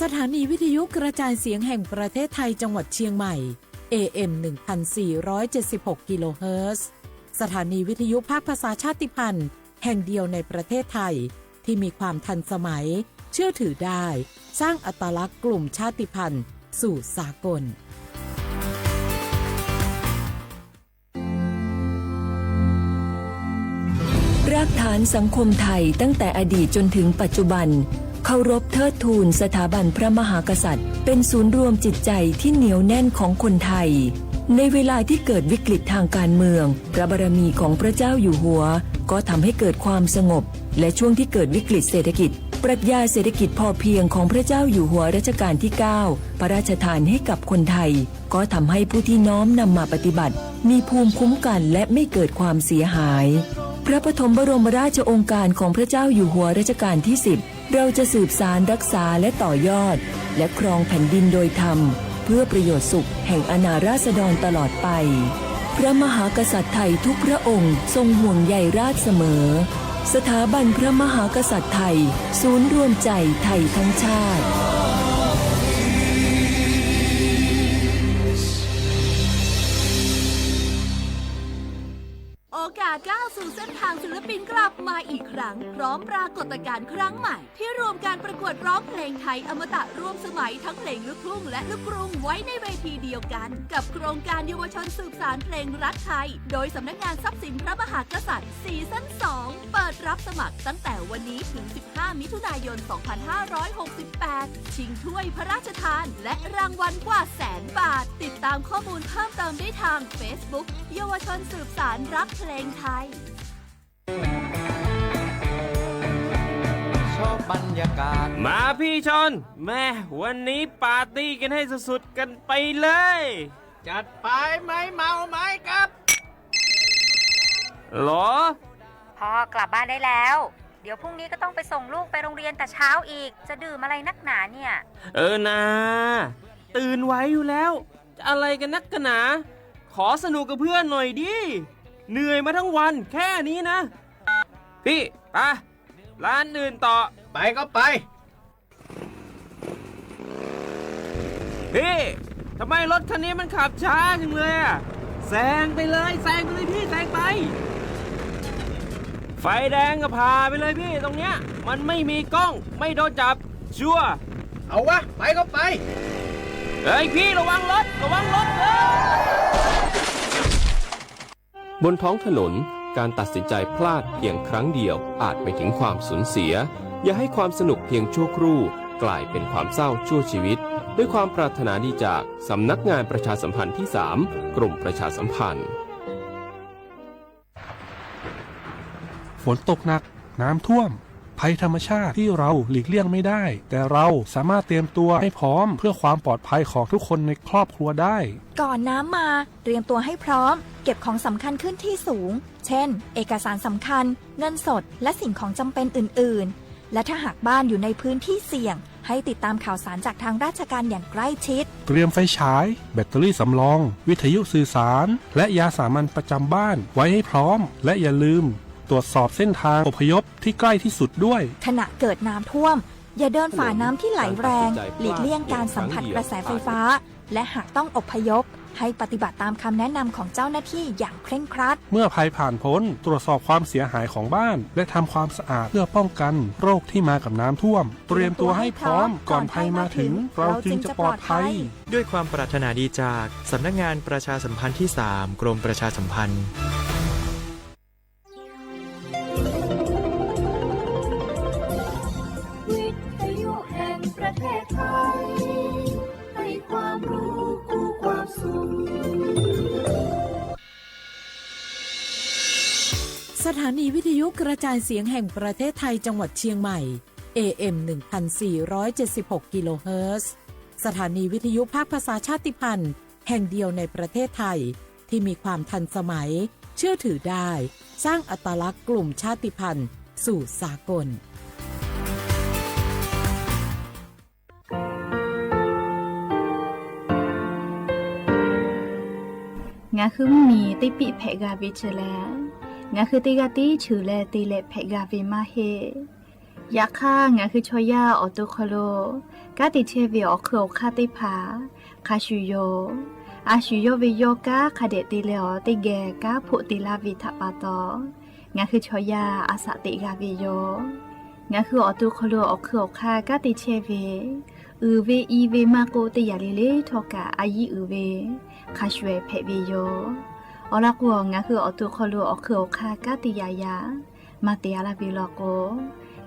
สถานีวิทยุกระจายเสียงแห่งประเทศไทย จังหวัดเชียงใหม่ เอ เอ็ม หนึ่งพันสี่ร้อยเจ็ดสิบหก กิโลเฮิรตซ์ สถานีวิทยุภาคภาษาชาติพันธุ์แห่งเดียวในประเทศไทย ที่มีความทันสมัย เชื่อถือได้ สร้างอัตลักษณ์กลุ่มชาติพันธุ์สู่สากล รากฐานสังคมไทยตั้งแต่อดีตจนถึงปัจจุบัน เคารพเทิดทูนสถาบันพระมหากษัตริย์ เป็นศูนย์รวมจิตใจที่เหนียวแน่นของคนไทย ในเวลาที่เกิดวิกฤตทางการเมือง พระบารมีของพระเจ้าอยู่หัว ก็ทำให้เกิดความสงบ และช่วงที่เกิดวิกฤตเศรษฐกิจ ปรัชญาเศรษฐกิจพอเพียงของพระเจ้าอยู่หัวรัชกาลที่ เก้า พระราชทานให้กับคนไทย ก็ทำให้ผู้ที่น้อมนำมาปฏิบัติ มีภูมิคุ้มกันและไม่เกิดความเสียหาย พระปฐมบรมราชโองการของพระเจ้าอยู่หัวรัชกาลที่ สิบ เราจะสืบสานรักษาและต่อยอด และครองแผ่นดินโดยธรรม เพื่อประโยชน์สุขแห่งอาณาราษฎรตลอดไป พระมหากษัตริย์ไทยทุกพระองค์ทรงห่วงใยราษฎรเสมอ สถาบันพระมหากษัตริย์ไทย ศูนย์รวมใจไทยทั้งชาติ โอกาสก้าวสู่เส้นทางศิลปินกลับมาอีกครั้ง พร้อมปรากฏการณ์ครั้งใหม่ ที่รวมการประกวดร้องเพลงไทยอมตะร่วมสมัยทั้งเพลงลูกทุ่งและลูกกรุงไว้ในเวทีเดียวกัน กับโครงการเยาวชนสืบสานเพลงรักไทย โดยสำนักงานทรัพย์สินพระมหากษัตริย์ ซีซั่น สอง เปิดรับสมัครตั้งแต่วันนี้ถึง สิบห้า มิถุนายน สองพันห้าร้อยหกสิบแปด ชิงถ้วยพระราชทาน และรางวัลกว่าแสนบาท ติดตามข้อมูลเพิ่มเติมได้ทาง Facebook เยาวชนสืบสานรักเพลงไทย มาพี่ชอน แม่ วันนี้ปาร์ตี้กันให้สุดๆ กันไปเลย จัดไป ไม้เมาไม้กับ หรอ พ่อกลับบ้านได้แล้ว เดี๋ยวพรุ่งนี้ก็ต้องไปส่งลูกไปโรงเรียนแต่เช้าอีก จะดื่มอะไรนักหนาเนี่ย เออนา ตื่นไหวอยู่แล้ว จะอะไรกันนักกันหนา ขอสนุกกับเพื่อนหน่อยดิ เหนื่อยมาทั้งวันแค่นี้นะ พี่ ไป ร้านอื่นต่อ ไปก็ไป พี่ ทำไมรถคันนี้มันขับช้าจังเลยอะ แซงไปเลย แซงไปเลยพี่ แซงไป ไฟแดงก็ผ่าไปเลยพี่ ตรงเนี้ย มันไม่มีกล้อง ไม่โดนจับ ชัวร์ เอาวะ ไปก็ไป เฮ้ยพี่ ระวังรถ ระวังรถ เฮ้ย บนท้องถนน การตัดสินใจพลาดเพียงครั้งเดียว อาจไปถึงความสูญเสีย อย่าให้ความสนุกเพียงชั่วครู่ กลายเป็นความเศร้าชั่วชีวิต ด้วยความปรารถนาดีจากสำนักงานประชาสัมพันธ์ที่ สาม กรมประชาสัมพันธ์ ฝนตกหนัก น้ำท่วม ภัยธรรมชาติที่เราหลีกเลี่ยงไม่ได้ แต่เราสามารถเตรียมตัวให้พร้อมเพื่อความปลอดภัยของทุกคนในครอบครัวได้ ก่อนน้ำมา เตรียมตัวให้พร้อม เก็บของสำคัญขึ้นที่สูง เช่น เอกสารสำคัญ เงินสด และสิ่งของจำเป็นอื่นๆ และถ้าหากบ้านอยู่ในพื้นที่เสี่ยง ให้ติดตามข่าวสารจากทางราชการอย่างใกล้ชิด เตรียมไฟฉาย แบตเตอรี่สำรอง วิทยุสื่อสาร และยาสามัญประจำบ้านไว้ให้พร้อม และอย่าลืมตรวจสอบเส้นทางอพยพที่ใกล้ที่สุดด้วย ขณะเกิดน้ำท่วม อย่าเดินฝ่าน้ำที่ไหลแรง หลีกเลี่ยงการสัมผัสกระแสไฟฟ้า และหากต้องอพยพ ให้ปฏิบัติตามคำแนะนำของเจ้าหน้าที่อย่างเคร่งครัด เมื่อภัยผ่านพ้น ตรวจสอบความเสียหายของบ้าน และทำความสะอาดเพื่อป้องกันโรคที่มากับน้ำท่วม เตรียมตัวให้พร้อมก่อนภัยมาถึง เราจึงจะปลอดภัย ด้วยความปรารถนาดีจากสำนักงานประชาสัมพันธ์ที่ สาม กรมประชาสัมพันธ์ วิทยุแห่งประเทศไทย ให้ความรู้คู่ความสุข สถานีวิทยุกระจายเสียงแห่งประเทศไทย จังหวัดเชียงใหม่ เอ เอ็ม หนึ่งพันสี่ร้อยเจ็ดสิบหก กิโลเฮิรตซ์ สถานีวิทยุภาคภาษาชาติพันธุ์แห่งเดียวในประเทศไทย ที่มีความทันสมัย เชื่อถือได้ สร้างอัตลักษณ์กลุ่มชาติพันธุ์สู่สากล Ngaˬ hui mvuhˇ miˬ teˇ piˆ hpehꞈ g'a ve chi leh, Ngaˬ hui teˇ g'aˇ tiˉ cheuˬ leh te leh hpehꞈ g'a ve maˇ heˆ. Yaꞈ hk'aˇ, ngaˬ hui chaw yaˇ awˬ to hk'aw lo kanˉ te chehˇ ve awˬ hk'eun awˬ hk'aˇ teˇ hpaˍ hk'a shuˍ yoˬ. A shu yawˇ ve yawˇ kanˉ hk'a dehꞈ te leh awˬ teˇ geh kanˉ hpoˆ te laˇ ve htaꞈ pa taw, ngaˬ hui chaw yaˇ a shaꞈ teꞈ g'a ve yoˬ. Ngaˬ hui awˬ to hk'aw lo awˬ hk'eun awˬ hk'aˇ kanˉ te chehˇ ve, uiˍ ve i ve maˇ k'oˆ, teˇ yanˇ le le htawˇ kaꞈ a yiˉ uiˍ ve hk'a shuˍ ehˍ hpehꞈ ve yoˬ. Awˬ lawn k'o, ngaˬ hui awˬ to hk'aw lo awˬ hk'eun awˬ hk'aˇ kanˉ te yaꞈ yaꞈ maˇ te a laˇ ve law k'o,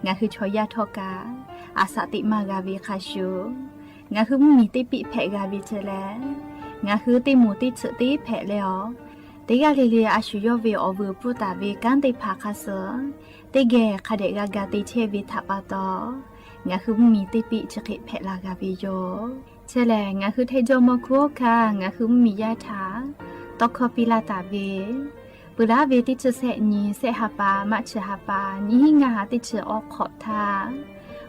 ngaˬ hui chaw yaˇ htawˇ kaꞈ a shaꞈ teꞈ maˇ g'a ve hk'a shuˍ, ngaˬ hui mvuhˇmiˬ teˇ piˆ hpehꞈ g'a ve chi lehˬ, ngaˬ hui teˇ moˍ teˇ tsuhꞈ teˇ hpehꞈ leh awˬ, teˇ g'aˇ le le a shu yawˇ ve awˬ vuiˬ pfuhˇ taˍ ve kanˉ teˇ hpaˍ hk'a suhˍ teˇ geh hk'a dehꞈ g'a ga te chehˇ ve htaꞈ pa taw, ngaˬ hui mvuhˇmiˬ teˇ piˆ chi hk'e hpehꞈ la g'a ve yoˬ. Chi lehˬ, ngaˬ hui Htaiˇ jawˇmawˇ hkunˉ hawˉ hkanˇ ngaˬ hui mvuhˇmiˬ yaˇ htaꞈ tawˇ hkawˇ piˇ laˇ taˍ ve, peuˬ laˉ ve teˇ chi sehˆ nyi, sehˆ ha pa, March ha pa, nyiˇ hinˉ ngaˇ ha teˇ chi awˉ hk'awꞈ htaˇ,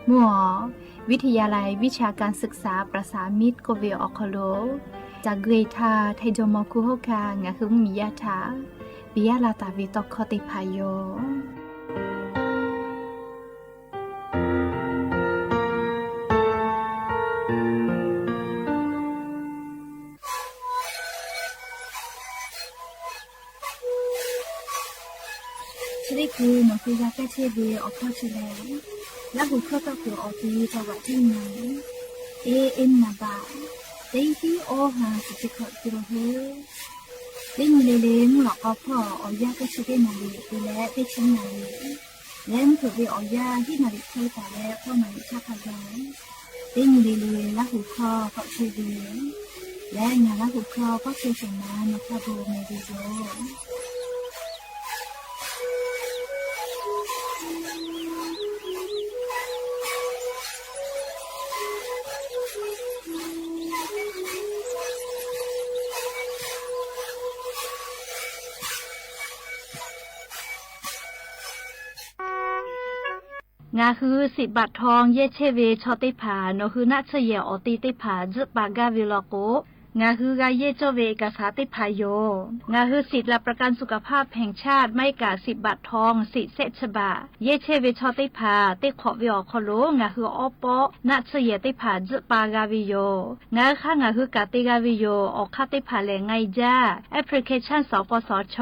mvuhˇ awˬ วิทยาลัยวิชาการศึกษาประสามิตร k'oˆ ve awˬ hk'aw lo, caˬ gui htaˇ Htaiˇ jawˇmawˇ hkunˉ hawˉ hkanˇ ngaˬ hui mvuhˇmiˬ yaˇ htaꞈ piˇ laˇ taˍ ve tawˇ hkawˇ teˇ hpaˍ yoˬ. Chi teˇ hkui nawˬ hui g'a kaˇ chehˇ ve awˬ hkawˇ chi lehˬ, Laˇ huˍ hkawˇ tawˇ hkui awˬ ti taw vaꞈ tiˉ nyi, teˇ eˉ naˍ baꞈ, teˇ tiˉ awˇ ha suhˍ chi hkawꞈ te la heˆ. Teˇ nyi le le mvuhˇ lawꞈ k'aw hpawˇ awˬ yanˇ teˇ chi teˇ naˍ riˍ te leh teˇ chi naˍ riˍ, leh mvuhˇ hpeuꞈ ve awˬ yanˇ hiˉ naˍ riˍ hk'e taˍ leh hpawˇ naˍ riˍ chaˇ hk'a gaˬ, teˇ nyi le le Laˇ huˍ hkawˇ tawˆ chehˇ ve, leh ngaˬ Laˇ huˍ hkawˇ kawˆ chehˇ shehˍ ma nawˬ hk'a bon meh ve yoˬ. Ngaˬ hui siꞈ baꞈ htaw yehˇ chehˇ ve chaw teˇ hpaˍ nawˬ hui naˆ tsuhˇ yehˬ awˬ te teˇ hpaˍ tzuhˆ pa gaˇ ve law k'o, ngaˬ hui g'a yehˇ cawˇ ve เอกสาร teˇ hpaˍ yoˬ. Ngaˬ hui สิทธิ์หลักประกันสุขภาพแห่งชาติ maˇ heˆ kaꞈ siꞈ baꞈ htaw siꞈ sehˆ chi baꞈ yehˇ chehˇ ve chaw teˇ hpaˍ teˇ hk'awꞈ ve awˬ hk'aw lo ngaˬ hui awˉ pawˆ naˆ tsuhˇ yehˬ teˇ hpaˍ tzuhˆ pa g'a ve yoˬ. Ngaˬ hui hk'aˇ ngaˬ hui kaꞈ te g'a ve yoˬ. Awˬ hk'aˇ teˇ hpaˍ lehˬ, งานจ้าง application สปสช.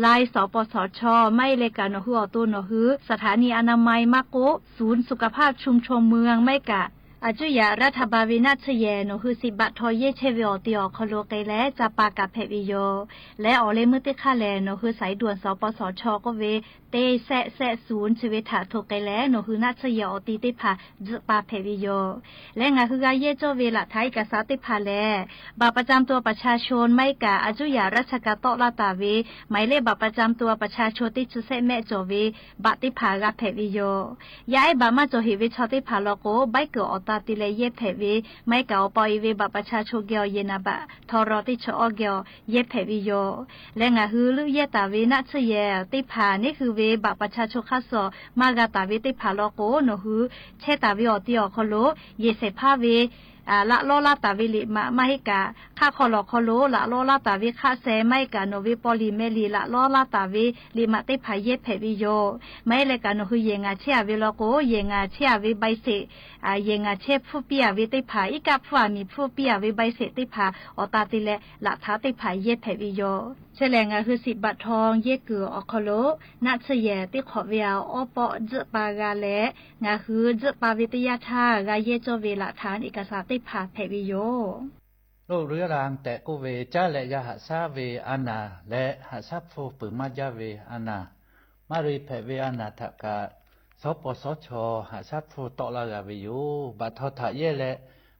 Line สปสช. Maˇ heˆ leh kaꞈ nawˬ hui awˬ to nawˬ hui สถานีอนามัย maˇ k'oˆ ศูนย์สุขภาพชุมชนเมือง maˇ heˆ kaꞈ อายุ รัฐบาล ve naˆ tsuhˇ yehˬ nawˬ hui siꞈ baꞈ htaw yehˇ chehˇ ve awˬ te awˬ hk'aw lo k'ai leh ca pa kaꞈ hpehꞈ ve yoˬ. Leh awˬ leh meuˇ teˇ hk'aˇ lehˬ nawˬ hui สายด่วน สปสช k'oˆ ve teˇ sehˆ sehˆ ศูนย์ chi ve htaꞈ hto k'ai leh nawˬ hui naˆ tsuhˇ yehˬ awˬ te teˇ hpaˍ tzuhˆ pa hpehꞈ ve yoˬ. Leh ngaˬ hui g'a yehˇ cawˇ ve หลักฐาน เอกสาร teˇ hpaˍ lehˬ, บัตรประจำตัวประชาชน maˇ heˆ kaꞈ อายุ ราชการ tawˆ laˇ taˍ ve หมายเลขบัตรประจำตัวประชาชน teˇ chi sehˆ mehˆ cawˬ ve baꞈ teˇ hpaˍ g'a hpehꞈ ve yoˬ. Yaˇ ehˉ baꞈ maˇ cawˬ heꞈ ve chaw teˇ hpaˍ law k'o, ใบเกิด awˬ ta te leh yehˇ hpehꞈ ve, maˇ heˆ kaꞈ awˬ pa e ve บัตรประชาชน geh awˬ yehˬ naˍ baꞈ htaw raw teˇ chi awˇ geh awˬ yehˇ hpehꞈ ve yoˬ. Leh ngaˬ hui leuˆ yehˇ taˍ ve naˆ tsuhˇ yehˬ teˇ hpaˍ neˉ hui ve บัตรประชาชน hk'aˇ suh maˇ g'a taˍ ve teˇ hpaˍ law k'o, nawˬ hui chehˇ taˍ ve awˬ te awˬ hk'aw lo yehˬ shehˍ hpaˇ ve laꞈ lawˉ laˇ taˍ ve liꞈ maꞈ maˇ heˆ kaꞈ, hk'aˆ hk'aw lawˬ hk'aw lo laꞈ lawˉ laˇ taˍ ve hk'aˆ sheh, maˇ heˆ kaꞈ nawˬ ve paw liꞈ meh liꞈ laꞈ lawˉ laˇ taˍ ve liꞈ maꞈ teˇ hpaˍ yehˇ hpehꞈ ve yoˬ. Maˇ heˆ leh kaꞈ nawˬ hui yehˬ ngaˬ chehˇ a ve law k'o, yehˬ ngaˬ chehˇ a ve ใบเสร็จ, yehˬ ngaˬ chehˇ hpfuhˇ piˇ a ve teˇ hpaˍ, iˉ kaˆ hpfuhˇ a miˬ hpfuhˇ piˇ a ve ใบเสร็จ teˇ hpaˍ awˬ ta te leh laꞈ htaꞈ teˇ hpaˍ yehˇ hpehꞈ ve yoˬ. Chi lehˬ ngaˬ hui siꞈ baꞈ htaw yehˇ kuiˬ awˬ hk'aw lo naˆ tsuhˇ yehˬ teˇ hk'awꞈ ve awˉ pawˆ tzuhˆ pa g'a leh, ngaˬ hui tzuhˆ pa ve teˇ yanˇ htaˇ g'a yehˇ cawˇ ve หลักฐาน เอกสาร teˇ hpaˍ hpehꞈ ve yoˬ. โรคเรื้อรัง tehꞈ k'oˆ ve caˉ leh yaˇ haꞈ shaˉ ve a naˬ leh haꞈ shaˉ hpu peuˬ maˇ jaˇ ve a naˬ, maˇ ri hpehꞈ ve a naˬ htaꞈ kaꞈ สปสช. haꞈ shaˉ hpu tawˆ laˇ g'a ve yoˬ. Baꞈ htaw htaꞈ yehˇ leh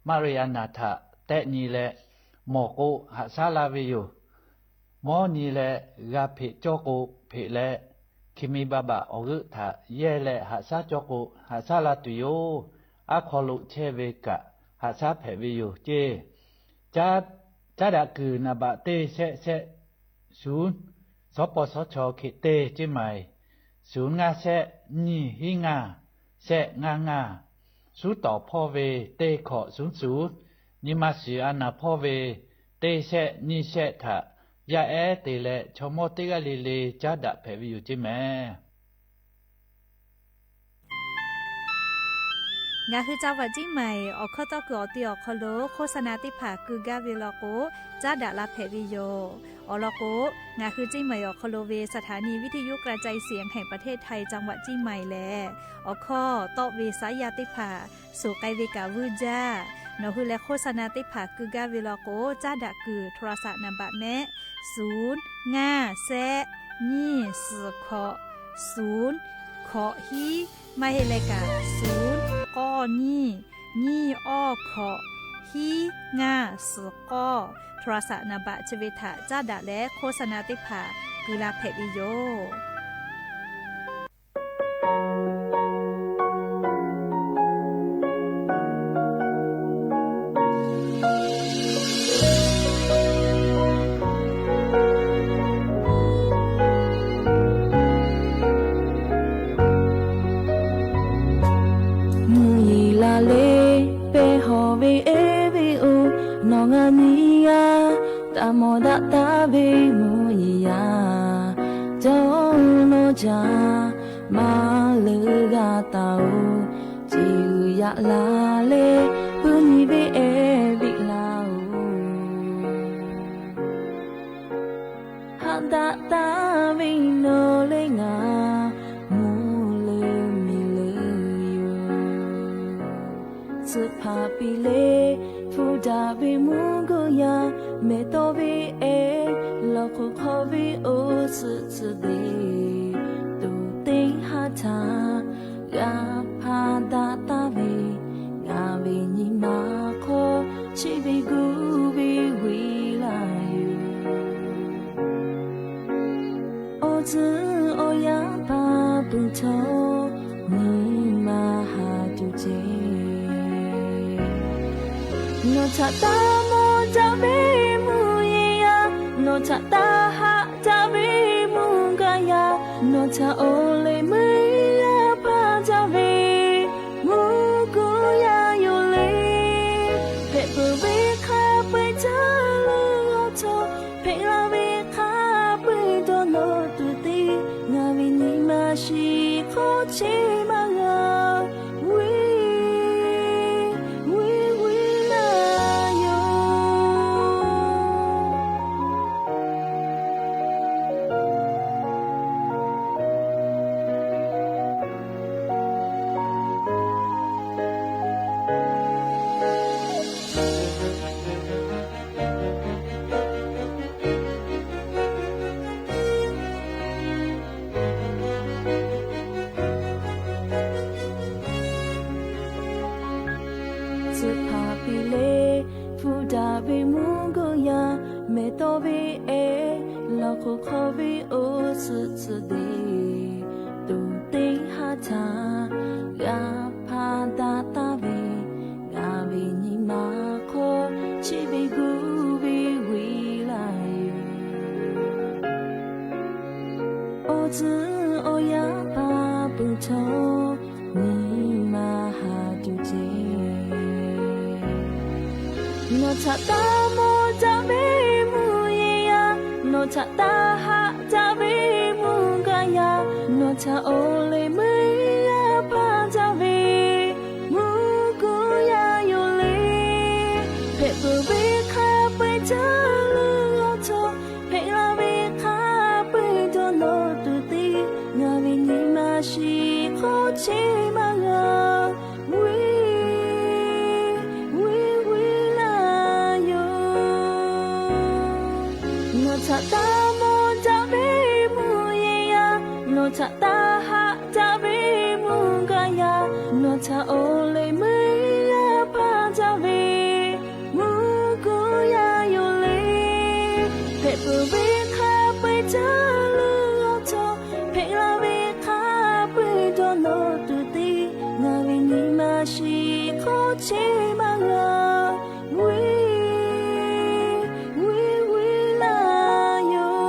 maˇ ri a naˬ htaꞈ tehˆ nyi leh mawˬ k'o haꞈ shaˉ laˇ ve yoˬ. Mawˇ nyi leh g'a hpeꞈ cawˇ k'o hpeꞈ leh, hkiˬ mi ba baꞈ awˬ g'euˆ htaꞈ yehˇ leh haꞈ shaˉ cawˇ k'o haꞈ shaˉ laˇ tuˬ yoˬ. Aˉ hk'aw lo chehˇ ve kaꞈ haꞈ shaˉ hpehꞈ ve yoˬ ceˇ. Caˉ daꞈ kuiˬ naˍ baꞈ teˇ shehˆ shehˆ ศูนย์, สปสช. hk'e teˇ ceˇ maˬ, ศูนย์ ngaˇ shehˆ nyiˇ hiˉ ngaˇ shehˆ ngaˇ ngaˇ, suˉ tawˍ hpawˇ ve teˇ hkawꞈ ศูนย์ศูนย์, nyi ma shiˍ a naˬ hpawˇ ve teˇ shehˆ nyiˇ shehˆ htaꞈ Yaˇ ehˉ te leh chaw mawˇ teˇ g'aˇ le le caˉ daꞈ hpehꞈ ve yoˬ ceˇ mehˍ. Ngaˬ hui จังหวัดเชียงใหม่ awˬ hkawˇ tawˇ kuiˬ awˬ ti awˬ hk'aw lo โฆษณา teˇ hpaˍ keu gaˇ ve law k'o, caˉ daꞈ la hpehꞈ ve yoˬ. Awˬ lawn k'o, ngaˬ hui เชียงใหม่ awˬ hk'aw lo ve สถานีวิทยุกระจายเสียงแห่งประเทศไทย จังหวัดเชียงใหม่ lehˬ, awˬ hkawˇ tawˆ ve saˉ yaˇ teˇ hpaˍ suˍ k'ai ve kaꞈ vuiˇ jaˇ. Nawˬ hui leh โฆษณา teˇ hpaˍ keu gaˇ ve law k'o, caˉ daꞈ kuiˬ โทรศัพท์ นามบัตร mehˆ, suˍ ngaˇ shehˆ nyiˇ suhˍ hkawꞈ suˍ hkawꞈ hiˉ, maˇ heˆ leh kaꞈ suˍ k'awˇ nyiˇ nyiˇ awˇ hkawꞈ hiˉ ngaˇ suhˍ k'awˇ โทรศัพท์ นามบัตร chi ve htaꞈ caˉ daꞈ leh โฆษณา teˇ hpaˍ keu la hpehꞈ ve yoˬ. Mvuhˇ yeˬ la leh pehˬ hawˬ ve ehˉ ve oˬ, nawˬ ngaˬ nyi g'a taˇ mawˬ daꞈ taˍ ve mvuhˇ yeˬ yaˇ, cawˇ nawˬ jaˇ maˇ leuˬ g'a taˍ oˬ. Ceˬ uiˍ yaꞈ la leh pui nyi ve ehˉ ve laˇ oˬ. Haꞈ daꞈ taˍ ve nawˬ leh ngaˬ mvuhˇ leuˬ miˬ leuˬ yoˬ. Tcuhˆ hpaˍ piˇ leh hpu daꞈ ve mvuhˇ guˇ yaˇ, mehˬ tawˇ ve ehˉ lawˬ hk'oꞈ hk'aw ve oˇ suhˆ tcuhˆ deꞈ, tuˬ teˇ haˉ htaꞈ g'a hpaˇ daꞈ taˍ ve, ngaˬ ve nyi ma hk'aw chi ve gu ve ve laˇ yoˬ. Awˬ tcuhˉ awˬ yanˇ hpaˇ pui htawˇ nyi ma haˍ tuˬ ceˇ. Nawˬ htaꞈ taˇ mawˬ daꞈ ve mvuhˇ yeˬ yaˇ, nawˬ htaꞈ taˇ haꞈ daꞈ ve mvuhˇ gaˇ yaˇ, nawˬ htaꞈ awˬ lehˬ meuˇ yaˇ hpaˇ daꞈ ve mvuhˇ guˇ yaˇ yoˬ le. Hpehꞈ peuˬ ve hk'a peu-eˬ caˇ leuˬ awˬ htawˇ, hpehꞈ la ve hk'a peu-eˬ dawˇ nawˬ tuˬ teˇ, ngaˬ ve nyi ma shiˍ hk'awˇ chehˇ maˇ g'a. Viˇ viˇ viˇ laˇ yoˬ. Tcuhˆ hpaˍ piˇ leh hpu daꞈ ve mvuhˇ guˇ yaˇ, mehˬ tawˇ ve ehˉ lawˬ hk'oꞈ hk'aw ve oˇ suhˆ tcuhˆ deꞈ, tuˬ teˇ haˉ htaꞈ g'a hpaˇ daꞈ taˍ ve, ngaˬ ve nyi ma hk'aw chi ve gu ve ve laˇ yoˬ. Awˬ tcuhˉ awˬ yanˇ hpaˇ pui htawˇ nyi ma haˍ tuˬ ceˇ. Nawˬ htaꞈ taˇ mawˬ daꞈ ve mvuhˇ yeˬ yaˇ, nawˬ htaꞈ taˇ haꞈ daꞈ ve mvuhˇ gaˇ yaˇ, nawˬ htaꞈ awˬ lehˬ meuˇ yaˇ hpaˇ daꞈ ve mvuhˇ guˇ yaˇ yoˬ le. Hpehꞈ peuˬ ve hk'a peu-eˬ caˇ leuˬ awˬ htawˇ, hpehꞈ la ve hk'a peu-eˬ dawˇ nawˬ tuˬ teˇ, ngaˬ ve nyi ma shiˍ hk'awˇ chehˇ maˇ g'a. Viˇ viˇ viˇ laˇ yoˬ. Nawˬ htaꞈ taˇ mawˬ daꞈ ve mvuhˇ yeˬ yaˇ, nawˬ htaꞈ taˇ haꞈ daꞈ ve mvuhˇ gaˇ yaˇ, nawˬ htaꞈ awˬ lehˬ meuˇ yaˇ hpaˇ daꞈ ve mvuhˇ guˇ yaˇ yoˬ le. Hpehꞈ peuˬ ve hk'a peu-eˬ caˇ leuˬ awˬ htawˇ, hpehꞈ la ve hk'a peu-eˬ dawˇ nawˬ tuˬ teˇ, ngaˬ ve nyi ma shiˍ hk'awˇ chehˇ maˇ g'a. Viˇ viˇ viˇ laˇ yoˬ.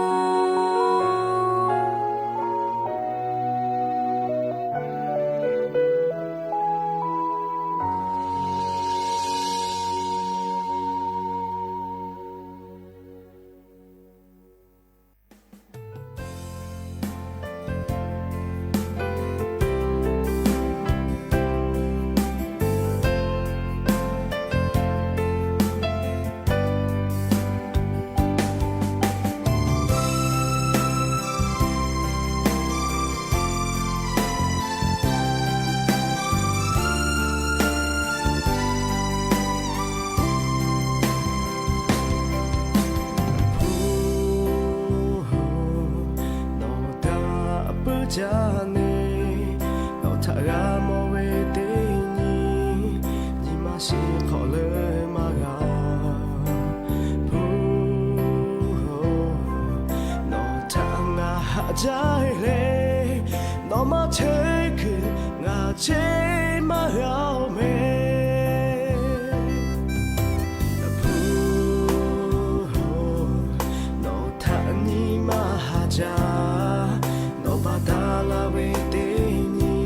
jaˇ ne, nawˬ htaꞈ g'a mawˬ ve teˇ nyi, nyi ma shiˍ hk'awꞈ leuˉ maˇ g'a-oˬ. Hpu-oˬ, nawˬ htaꞈ ngaˬ haꞈ jaˇ le, nawˬ maˇ chehˇ kuiˬ ngaˬ cheˇ maˇ g'a-oˬ meh. Hpu-oˬ, nawˬ htaꞈ nyi ma haꞈ jaˇ, nawˬ baˬ taˍ laˇ ve teˇ nyi,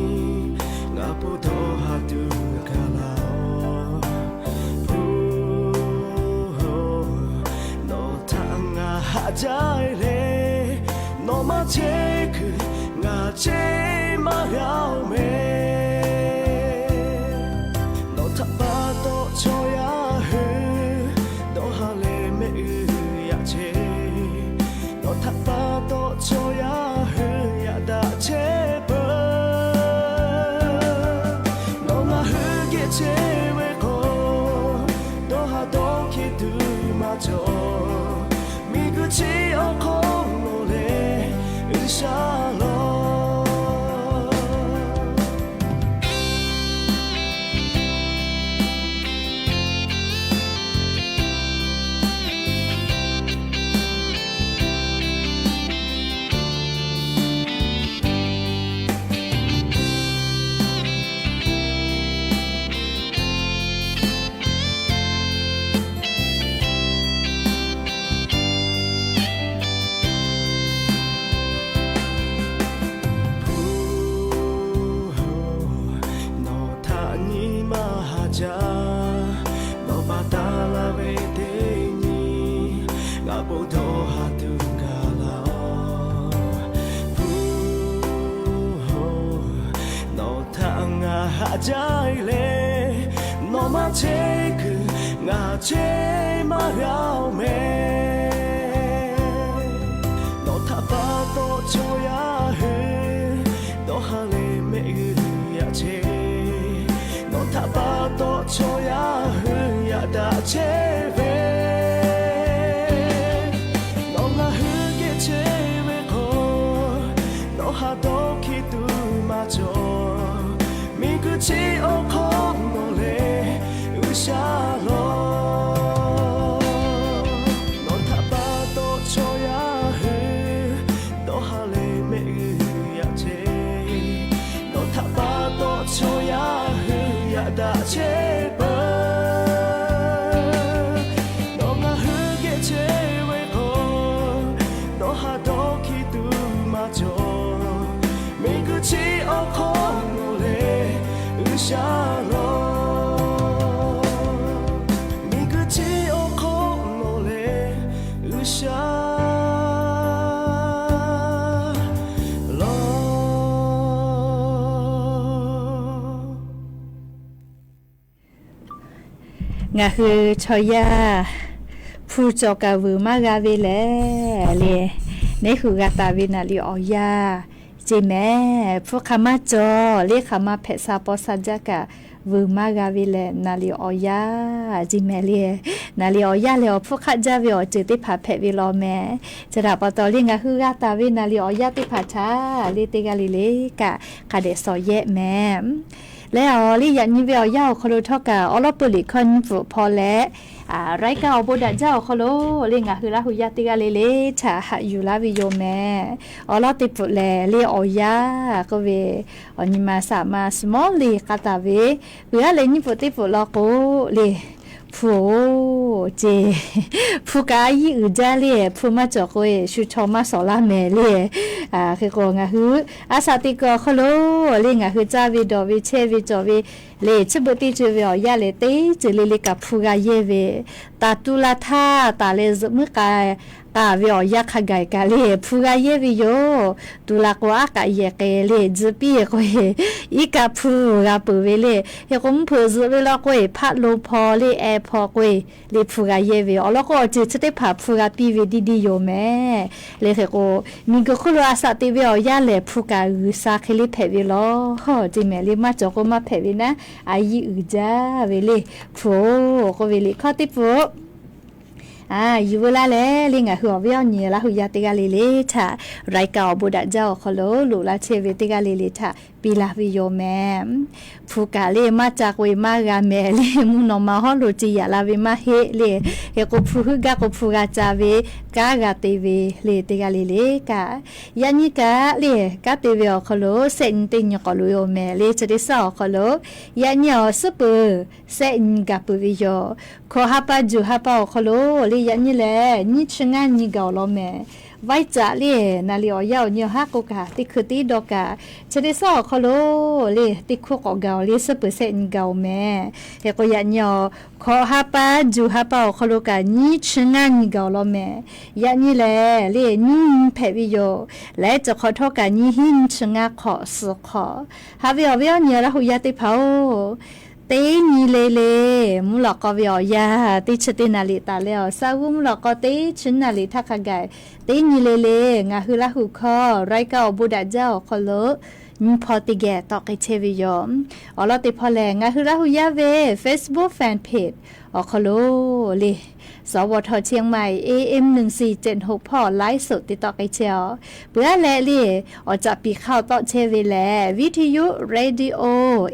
ngaˬ po dawˇ ha tuˬ gaˬ laˇ-oˬ. Hpu-oˬ, nawˬ htaꞈ ngaˬ haꞈ jaˇ le, nawˬ maˇ chehˇ kuiˬ ngaˬ cheˇ maˇ g'a-oˬ meh. Nawˬ htaꞈ pa taw chaw yaˇ hui dawˇ ha leh mehˆ g'uˇ yaꞈ chehˇ. Nawˬ htaꞈ pa taw chaw yaˇ hui yaꞈ daꞈ chehˇ peuˬ. Nawˬ ngaˬ hui geh chehˇ ve k'o, dawˇ ha dawˇ hkiˇ tuˬ maˇ cawˬ. Miˬguiˬ chi awˬ hk'aw lo lehˬ, G'uiˬsha lawˬ. Hpu-oˬ, nawˬ htaꞈ nyi ma haꞈ jaˇ, nawˬ baˬ taˍ laˇ ve teˇ nyi, ngaˬ po dawˇ ha tuˬ gaˬ laˇ-oˬ. Hpu-oˬ, nawˬ htaꞈ ngaˬ haꞈ jaˇ le, nawˬ maˇ chehˇ kuiˬ ngaˬ cheˇ maˇ g'a-oˬ meh. Nawˬ htaꞈ pa taw chaw yaˇ hui dawˇ ha leh mehˆ g'uˇ yaꞈ chehˇ. Nawˬ htaꞈ pa taw chaw yaˇ hui yaꞈ daꞈ chehˇ ve, nawˬ ngaˬ hui geh chehˇ ve k'o, dawˇ ha dawˇ hkiˇ tuˬ maˇ cawˬ. Miˬguiˬ chi awˬ hk'aw lo lehˬ, G'uiˬsha lawˬ. Nawˬ htaꞈ pa taw chaw yaˇ hui dawˇ ha leh mehˆ g'uˇ yaꞈ chehˇ. Nawˬ htaꞈ pa taw chaw yaˇ hui yaꞈ daꞈ chehˇ peuˬ. Nawˬ ngaˬ hui geh chehˇ ve k'o, dawˇ ha dawˇ hkiˇ tuˬ maˇ cawˬ. Miˬguiˬ chi awˬ hk'aw lo lehˬ, G'uiˬsha lawˬ. Miˬguiˬ chi awˬ hk'aw lo lehˬ, G'uiˬsha lawˬ. Ngaˬ hui chaw yaˇ hpu cawˬ kaꞈ vuiˬ maˇ g'a ve lehˬ le, neˉ hui g'a taˍ ve naˍ liꞈ awˬ yanˇ ceˇ mehˍ. Hpu hk'aˬ maˇ cawˬ le, hk'aˬ maˇ hpehꞈ sha paw sha jaˇ kaꞈ vuiˬ maˇ g'a ve lehˬ, naˍ liꞈ awˬ yanˇ ceˇ mehˍ le. Naˍ liꞈ awˬ yanˇ lehˬ, awˬ hpfuhˇ hk'aˆ jaˇ ve awˬ ceuˬ teˇ hpaˍ hpehꞈ ve law mehˍ. Chi htaꞈ pa taw le, ngaˬ hui g'a taˍ ve naˍ liꞈ awˬ yanˇ teˇ hpaˍ htaꞈ le teˇ g'aˇ le le kaꞈ hk'a dehꞈ shawˍ yehˆ mehˍ. Leh awˬ liˇ yaꞈ nyi ve awˬ yanˇ awˬ hk'aw lo htawˇ kaꞈ, awˬ lawˉ peu liꞈ hkawˇ nyiˇ pfuhˍ hpaw leh, raiˉ kaˆ awˬ bon daꞈ jaˇ awˬ hk'aw lo le, ngaˬ hui Laˇ hu yaˇ teˇ g'aˇ le le htaꞈ haꞈ yuˬ laˇ ve yoˬ mehˍ. Awˬ lawˉ teˇ pfuhˍ lehˬ le, awˬ yanˇ k'oˆ ve, awˬ nyi ma saˍ ma suhˍ mawˉ le k'aˇ taˍ ve, peuˬ aˉ leh nyiˇ pfuhˍ teˇ pfuhˍ law k'o le, hpu-oˬ ceˇ, hpu kaꞈ a yiˉ uiˍ jaˇ le. Hpu maˇ cawˬ k'o e, shu chaw maˇ shawˍ laˇ mehˍ le. Hk'e k'o ngaˬ hui a shaꞈ teꞈ kuiˬ awˬ hk'aw lo le, ngaˬ hui caˇ ve dawˬ ve chehˇ ve cawˬ ve le, chi beuꞈ teˇ ceuˬ ve awˬ yanˇ lehˬ, teˇ ceuˬ le le kaꞈ hpu g'a yehˇ ve, taˍ tu la htaˇ taˍ leh zuhꞈ muiˉ k'a k'a ve awˬ yanˇ hk'a gaˬ kaꞈ le, hpu g'a yehˇ ve yoˬ. Tu la k'o aˉ k'aꞈ yehˬ k'ai le, tzuhꞈ piˇ k'o e, iˉ kaˆ hpu g'a peuˬ ve le. Hk'e k'o mvuhˇ hpeuꞈ zuhꞈ ve law k'o e, hpaˆ lo hpaw le, e hpaw k'o e, le hpu g'a yehˇ ve yoˬ. Awˬ lawn k'o awˬ ceuˬ chi teˇ hpaˍ hpu g'a piˇ ve diˇ diˇ yoˬ mehˍ. Le hk'e k'o, miˬguiˬ hk'oˆ lo a shaꞈ teꞈ ve awˬ yanˇ lehˬ, hpu kaꞈ G'uiˬsha hk'e le hpehꞈ ve law ceˇ mehˍ le. Maˇ cawˬ k'o maˇ hpehꞈ ve naˉ, a yiˉ uiˍ jaˇ ve le. Hpu-oˬ k'oˆ ve liꞈ hkawˇ teˇ pfuhˍ Yuˬ veu laˇ leh le, ngaˬ hui awˬ viˉ awˬ nyi Laˇ huˍ yaˇ teˇ g'aˇ le le htaꞈ รายการ awˬ bon daꞈ jaˇ awˬ hk'aw lo loꞈ la chehˇ ve teˇ g'aˇ le le htaꞈ piˇ laˇ ve yoˬ mehˍ. Hpu kaꞈ le maˇ ca k'oꞈ-e maˇ g'a mehˍ le, mvuhˇ naw ma hawˉ lo ce yaꞈ la ve maˇ heˆ le. Hk'e k'o hpu heuˆ gaˇ k'o hpu g'a ca ve, kanˉ g'a te ve le teˇ g'aˇ le le kaꞈ, yaꞈ nyi kaꞈ le kanˉ te ve awˬ hk'aw lo shehˆ nyi teˇ nyi k'awꞈ loꞈ-e-oˬ mehˍ le. Chi teˇ suhˉ awˬ hk'aw lo yaꞈ nyi awˬ suhˉ peuˬ shehˆ nyi gaˬ peuˬ ve yoˬ. Hkawꞈ ha pa juˬ ha pa awˬ hk'aw lo le yaꞈ nyi lehˬ nyiˇ chi ngaˇ nyi gaˬ-oˬ law mehˍ. Vaiˇ caꞈ le naˍ liꞈ awˬ yanˇ awˬ nyi awˬ haˉ k'oˆ kaꞈ teˇ hkui tiˉ dawˇ kaꞈ, chi teˇ suhˉ awˬ hk'aw lo le teˇ hkuˇ k'awꞈ gaˬ-oˬ le, suhˉ peuˬ shehˆ nyi gaˬ-oˬ mehˍ. Hk'e k'o yaꞈ nyi awˬ hkawꞈ ha pa juˬ ha pa awˬ hk'aw lo kaꞈ nyiˇ chi ngaˇ nyi gaˬ-oˬ law mehˍ. Yaꞈ nyi lehˬ le nyiˇ nyi hpehꞈ ve yoˬ. Leh cawˬ hk'awꞈ htawˇ kaꞈ nyiˇ hinˉ nyiˇ chi ngaˇ hk'awꞈ suhˍ hk'awꞈ. Haꞈ ve awˬ viˉ awˬ nyi Laˇ huˍ yaˇ teˇ hpaˍ-oˬ, teˇ nyi le le mvuhˇ lawꞈ k'aw ve awˬ yanˇ teˇ chi teˇ naˍ liꞈ taˍ leh awˬ shaˉ g'uˇ mvuhˇ lawꞈ k'aw teˇ chi naˍ liꞈ htaˇ hk'a gaˬ, teˇ nyi le le ngaˬ hui Laˇ huˍ hkawˇ รายการ awˬ bon daꞈ jaˇ awˬ hk'aw lo nyi hpaw teˇ geh tawˆ k'ai chehˇ ve yoˬ. Awˬ lawn teˇ hpawˇ lehˬ ngaˬ hui Laˇ huˍ yaˇ ve Facebook fan page awˬ hk'aw lo le สวท เชียงใหม่ เอเอ็ม หนึ่งสี่เจ็ดหก hpawˇ ไลฟ์สด te tawˆ k'ai chehˇ-oˬ. Peuˬ aˉ leh le awˬ caꞈ piˍ hk'aˇ tawˆ chehˇ ve lehˬ วิทยุ radio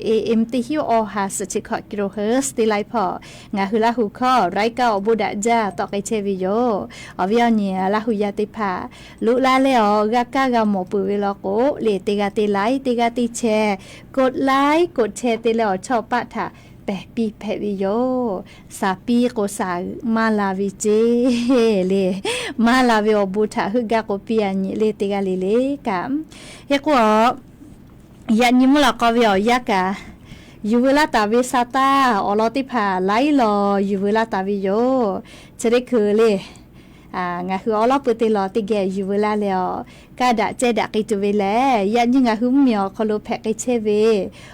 AM teˇ hinˉ awˬ ha suhˍ chi hkawꞈ กิโลเฮิรตซ์ teˇ laiˉ hpawˇ ngaˬ hui Laˇ huˍ hkawˇ รายการ awˬ bon daꞈ jaˇ tawˆ k'ai chehˇ ve yoˬ. Awˬ viˉ awˬ nyi Laˇ huˍ yaˇ teˇ hpaˍ loꞈ la leh awˬ g'a kaˇ g'a mawˬ peuˬ ve law k'o le teˇ g'aˇ teˇ like teˇ g'aˇ teˇ share, กดไลค์ กดแชร์ te leh awˬ chawˇ paˆ htaꞈ pehˬ piˇ hpehꞈ ve yoˬ. Saˍ piˇ k'o saˍ maˇ la ve ceˇ le. Maˇ la ve awˬ bon htaꞈ heuˆ gaˇ k'o piˇ a nyi le teˇ g'aˇ le le kaꞈ. Hk'e k'o yaꞈ nyi mvuhˇ lawꞈ k'aw ve awˬ yanˇ kaꞈ yuˬ veu laˇ taˍ ve sa taˇ awˬ lawn teˇ hpaˍ laiˉ law yuˬ veu laˇ taˍ ve yoˬ. Chi teˇ hkui le ngaˬ hui awˉ lawˉ peu teˇ law teˇ geh yuˬ veu laˇ leh awˬ kaˇ daꞈ cehˇ daꞈ k'ai tuˬ ve lehˬ, yaꞈ nyi ngaˬ hui mvuhˇmiˬ awˬ hk'aw lo hpehꞈ k'ai chehˇ ve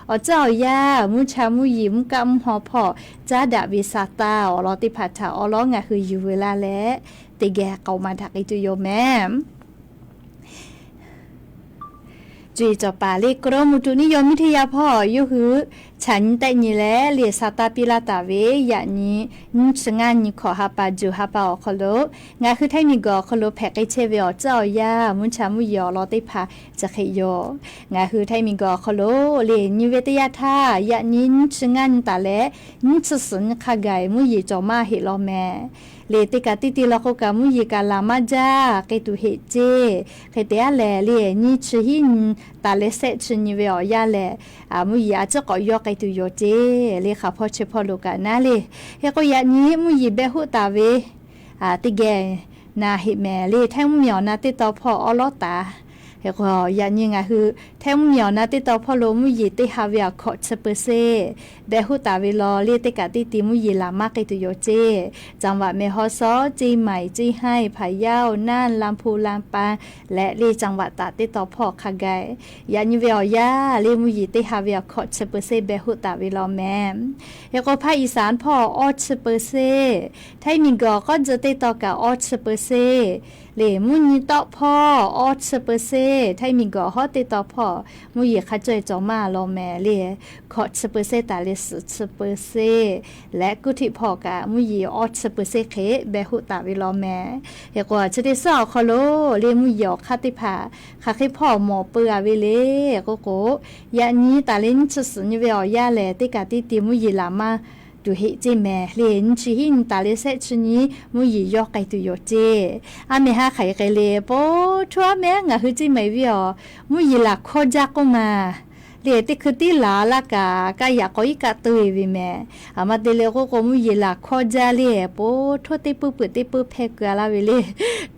awˬ tcuhˉ awˬ yanˇ mvuhˇ cha mvuhˇ yeˬ mvuhˇ kaˆ mvuhˇ haw hpawˇ caˉ daꞈ ve sa taˇ awˬ lawn teˇ hpaˍ htaꞈ awˉ lawˉ ngaˬ hui yuˬ veu laˇ leh teˇ geh k'aoˍ maˍ daꞈ k'ai tuˬ yoˬ mehˍ. Cuˬ yiˍ cawˬ paˍ le กรมอุตุนิยมวิทยา hpawˇ yawˇ hui chaꞈ nyi tehˆ nyi leh le sa taˇ piˇ laˇ taˍ ve yaꞈ nyi nyiˇ chi ngaˇ nyi hkawꞈ ha pa juˬ ha pa awˬ hk'aw lo ngaˬ hui Htaiˇ miˬguiˬ awˬ hk'aw lo hpehꞈ k'ai chehˇ ve awˬ tcuhˉ awˬ yanˇ mvuhˇ cha mvuhˇ yeˬ awˬ lawn teˇ hpaˍ chi hk'e yoˬ. Ngaˬ hui Htaiˇ miˬguiˬ awˬ hk'aw lo le nyi ve teˇ yanˇ htaˇ yaꞈ nyi nyiˇ chi ngaˇ nyi taˍ leh nyiˇ chi suhˍ nyi hk'a gaˬ mvuhˇ yeˬ cawˬ maˇ heˆ law mehˍ. Le teˇ kaꞈ teˇ te law k'o kaꞈ mvuhˇ yeˬ kaꞈ laˬ maˇ jaˇ k'ai tuˬ heˆ ceˇ. Hk'e te aˉ lehˬ le nyiˇ chi hiˉ nyi taˍ leh shehˆ chi nyi ve awˬ yanˇ lehˬ mvuhˇ yeˬ a ciˉ k'awꞈ yawˇ k'ai tuˬ yoˬ ceˇ. Le hk'aˬ hpawˇ chi hpawˇ lo kaꞈ naˉ le. Hk'e k'o yaꞈ nyi mvuhˇ yeˬ behˆ hoˆ taˍ ve teˇ geh na heˆ mehˍ le. Htaiˇ mvuhˇmiˬ awˬ na teˇ taw hpawˇ awˉ lawˉ taˍ. Hk'e k'o yaꞈ nyi ngaˬ hui Htaiˇ mvuhˇmiˬ awˬ na teˇ taw hpawˇ lo mvuhˇ yeˬ teˇ ha ve awˬ hkawꞈ chi peu sheˍ behˆ hoˆ taˍ ve law le teˇ kaꞈ teˇ te mvuhˇ yeˬ laˬ maˇ k'ai tuˬ yoˬ ceˇ. จังหวัดแม่ฮ่องสอน เชียงใหม่ เชียงราย พะเยา น่าน ลำพูน ลำปาง leh le จังหวัดตาก teˇ taw hpawˇ hk'a gaˬ yaꞈ nyi ve awˬ yanˇ le mvuhˇ yeˬ teˇ ha ve awˬ hkawꞈ chi peu sheˍ behˆ hoˆ taˍ ve law mehˍ. Hk'e k'o Htaiˇ อีสาน hpawˇ awˬ hkawꞈ chi peu sheˍ, Htaiˇ miˬguiˬ awˬ k'awˉ dzuh teˇ taw kaꞈ awˬ hkawꞈ chi peu sheˍ le mvuhˇ nyi tawˆ hpawˇ awˬ hkawꞈ chi peu sheˍ, Htaiˇ miˬguiˬ awˬ hawˉ teˇ taw hpawˇ mvuhˇ yeˬ hk'a caweh cawˬ maˇ law mehˍ le. Hkawꞈ chi peu sheˍ taˍ leh suhˍ chi peu sheˍ leh kuˇ htiˆ hpawˇ kaꞈ mvuhˇ yeˬ awˬ hkawꞈ chi peu sheˍ hk'e behˆ hoˆ taˍ ve law mehˍ. Hk'e k'o chi teˇ suhˉ awˬ hk'aw lo le mvuhˇ yeˬ awˬ hk'aˇ teˇ hpaˍ hk'aˬ hk'e hpawˇ mawˬ peu a ve le k'oˆ k'o, yaꞈ nyi taˍ leh nyiˇ chi suhˍ nyi ve awˬ yanˇ lehˬ teˇ kaꞈ teˇ te mvuhˇ yeˬ laˬ maˇ tuˬ heˆ ceˇ mehˍ le. Nyiˇ chi hiˉ nyi taˍ leh shehˆ chi nyi mvuhˇ yeˬ yawˇ k'ai tuˬ yoˬ ceˇ. A mehˍ ha hk'aˬ hk'e le po htuˇ aˉ mehˍ aˉ ngaˬ hui ceˇ mehˍ ve awˬ mvuhˇ yeˬ laˬ hkawˇ jaˇ k'oˆ ma le teˇ hkui tiˉ laˬ laˇ kaꞈ kaˇ yaꞈ k'aw iˉ kaˆ teu e ve mehˍ. Aˬ ma te le k'oˆ k'o mvuhˇ yeˬ laˬ hkawˇ jaˇ le po htuˇ teˇ puiˉ peuˬ teˇ puiˉ hpehˇ keu a laˇ ve le.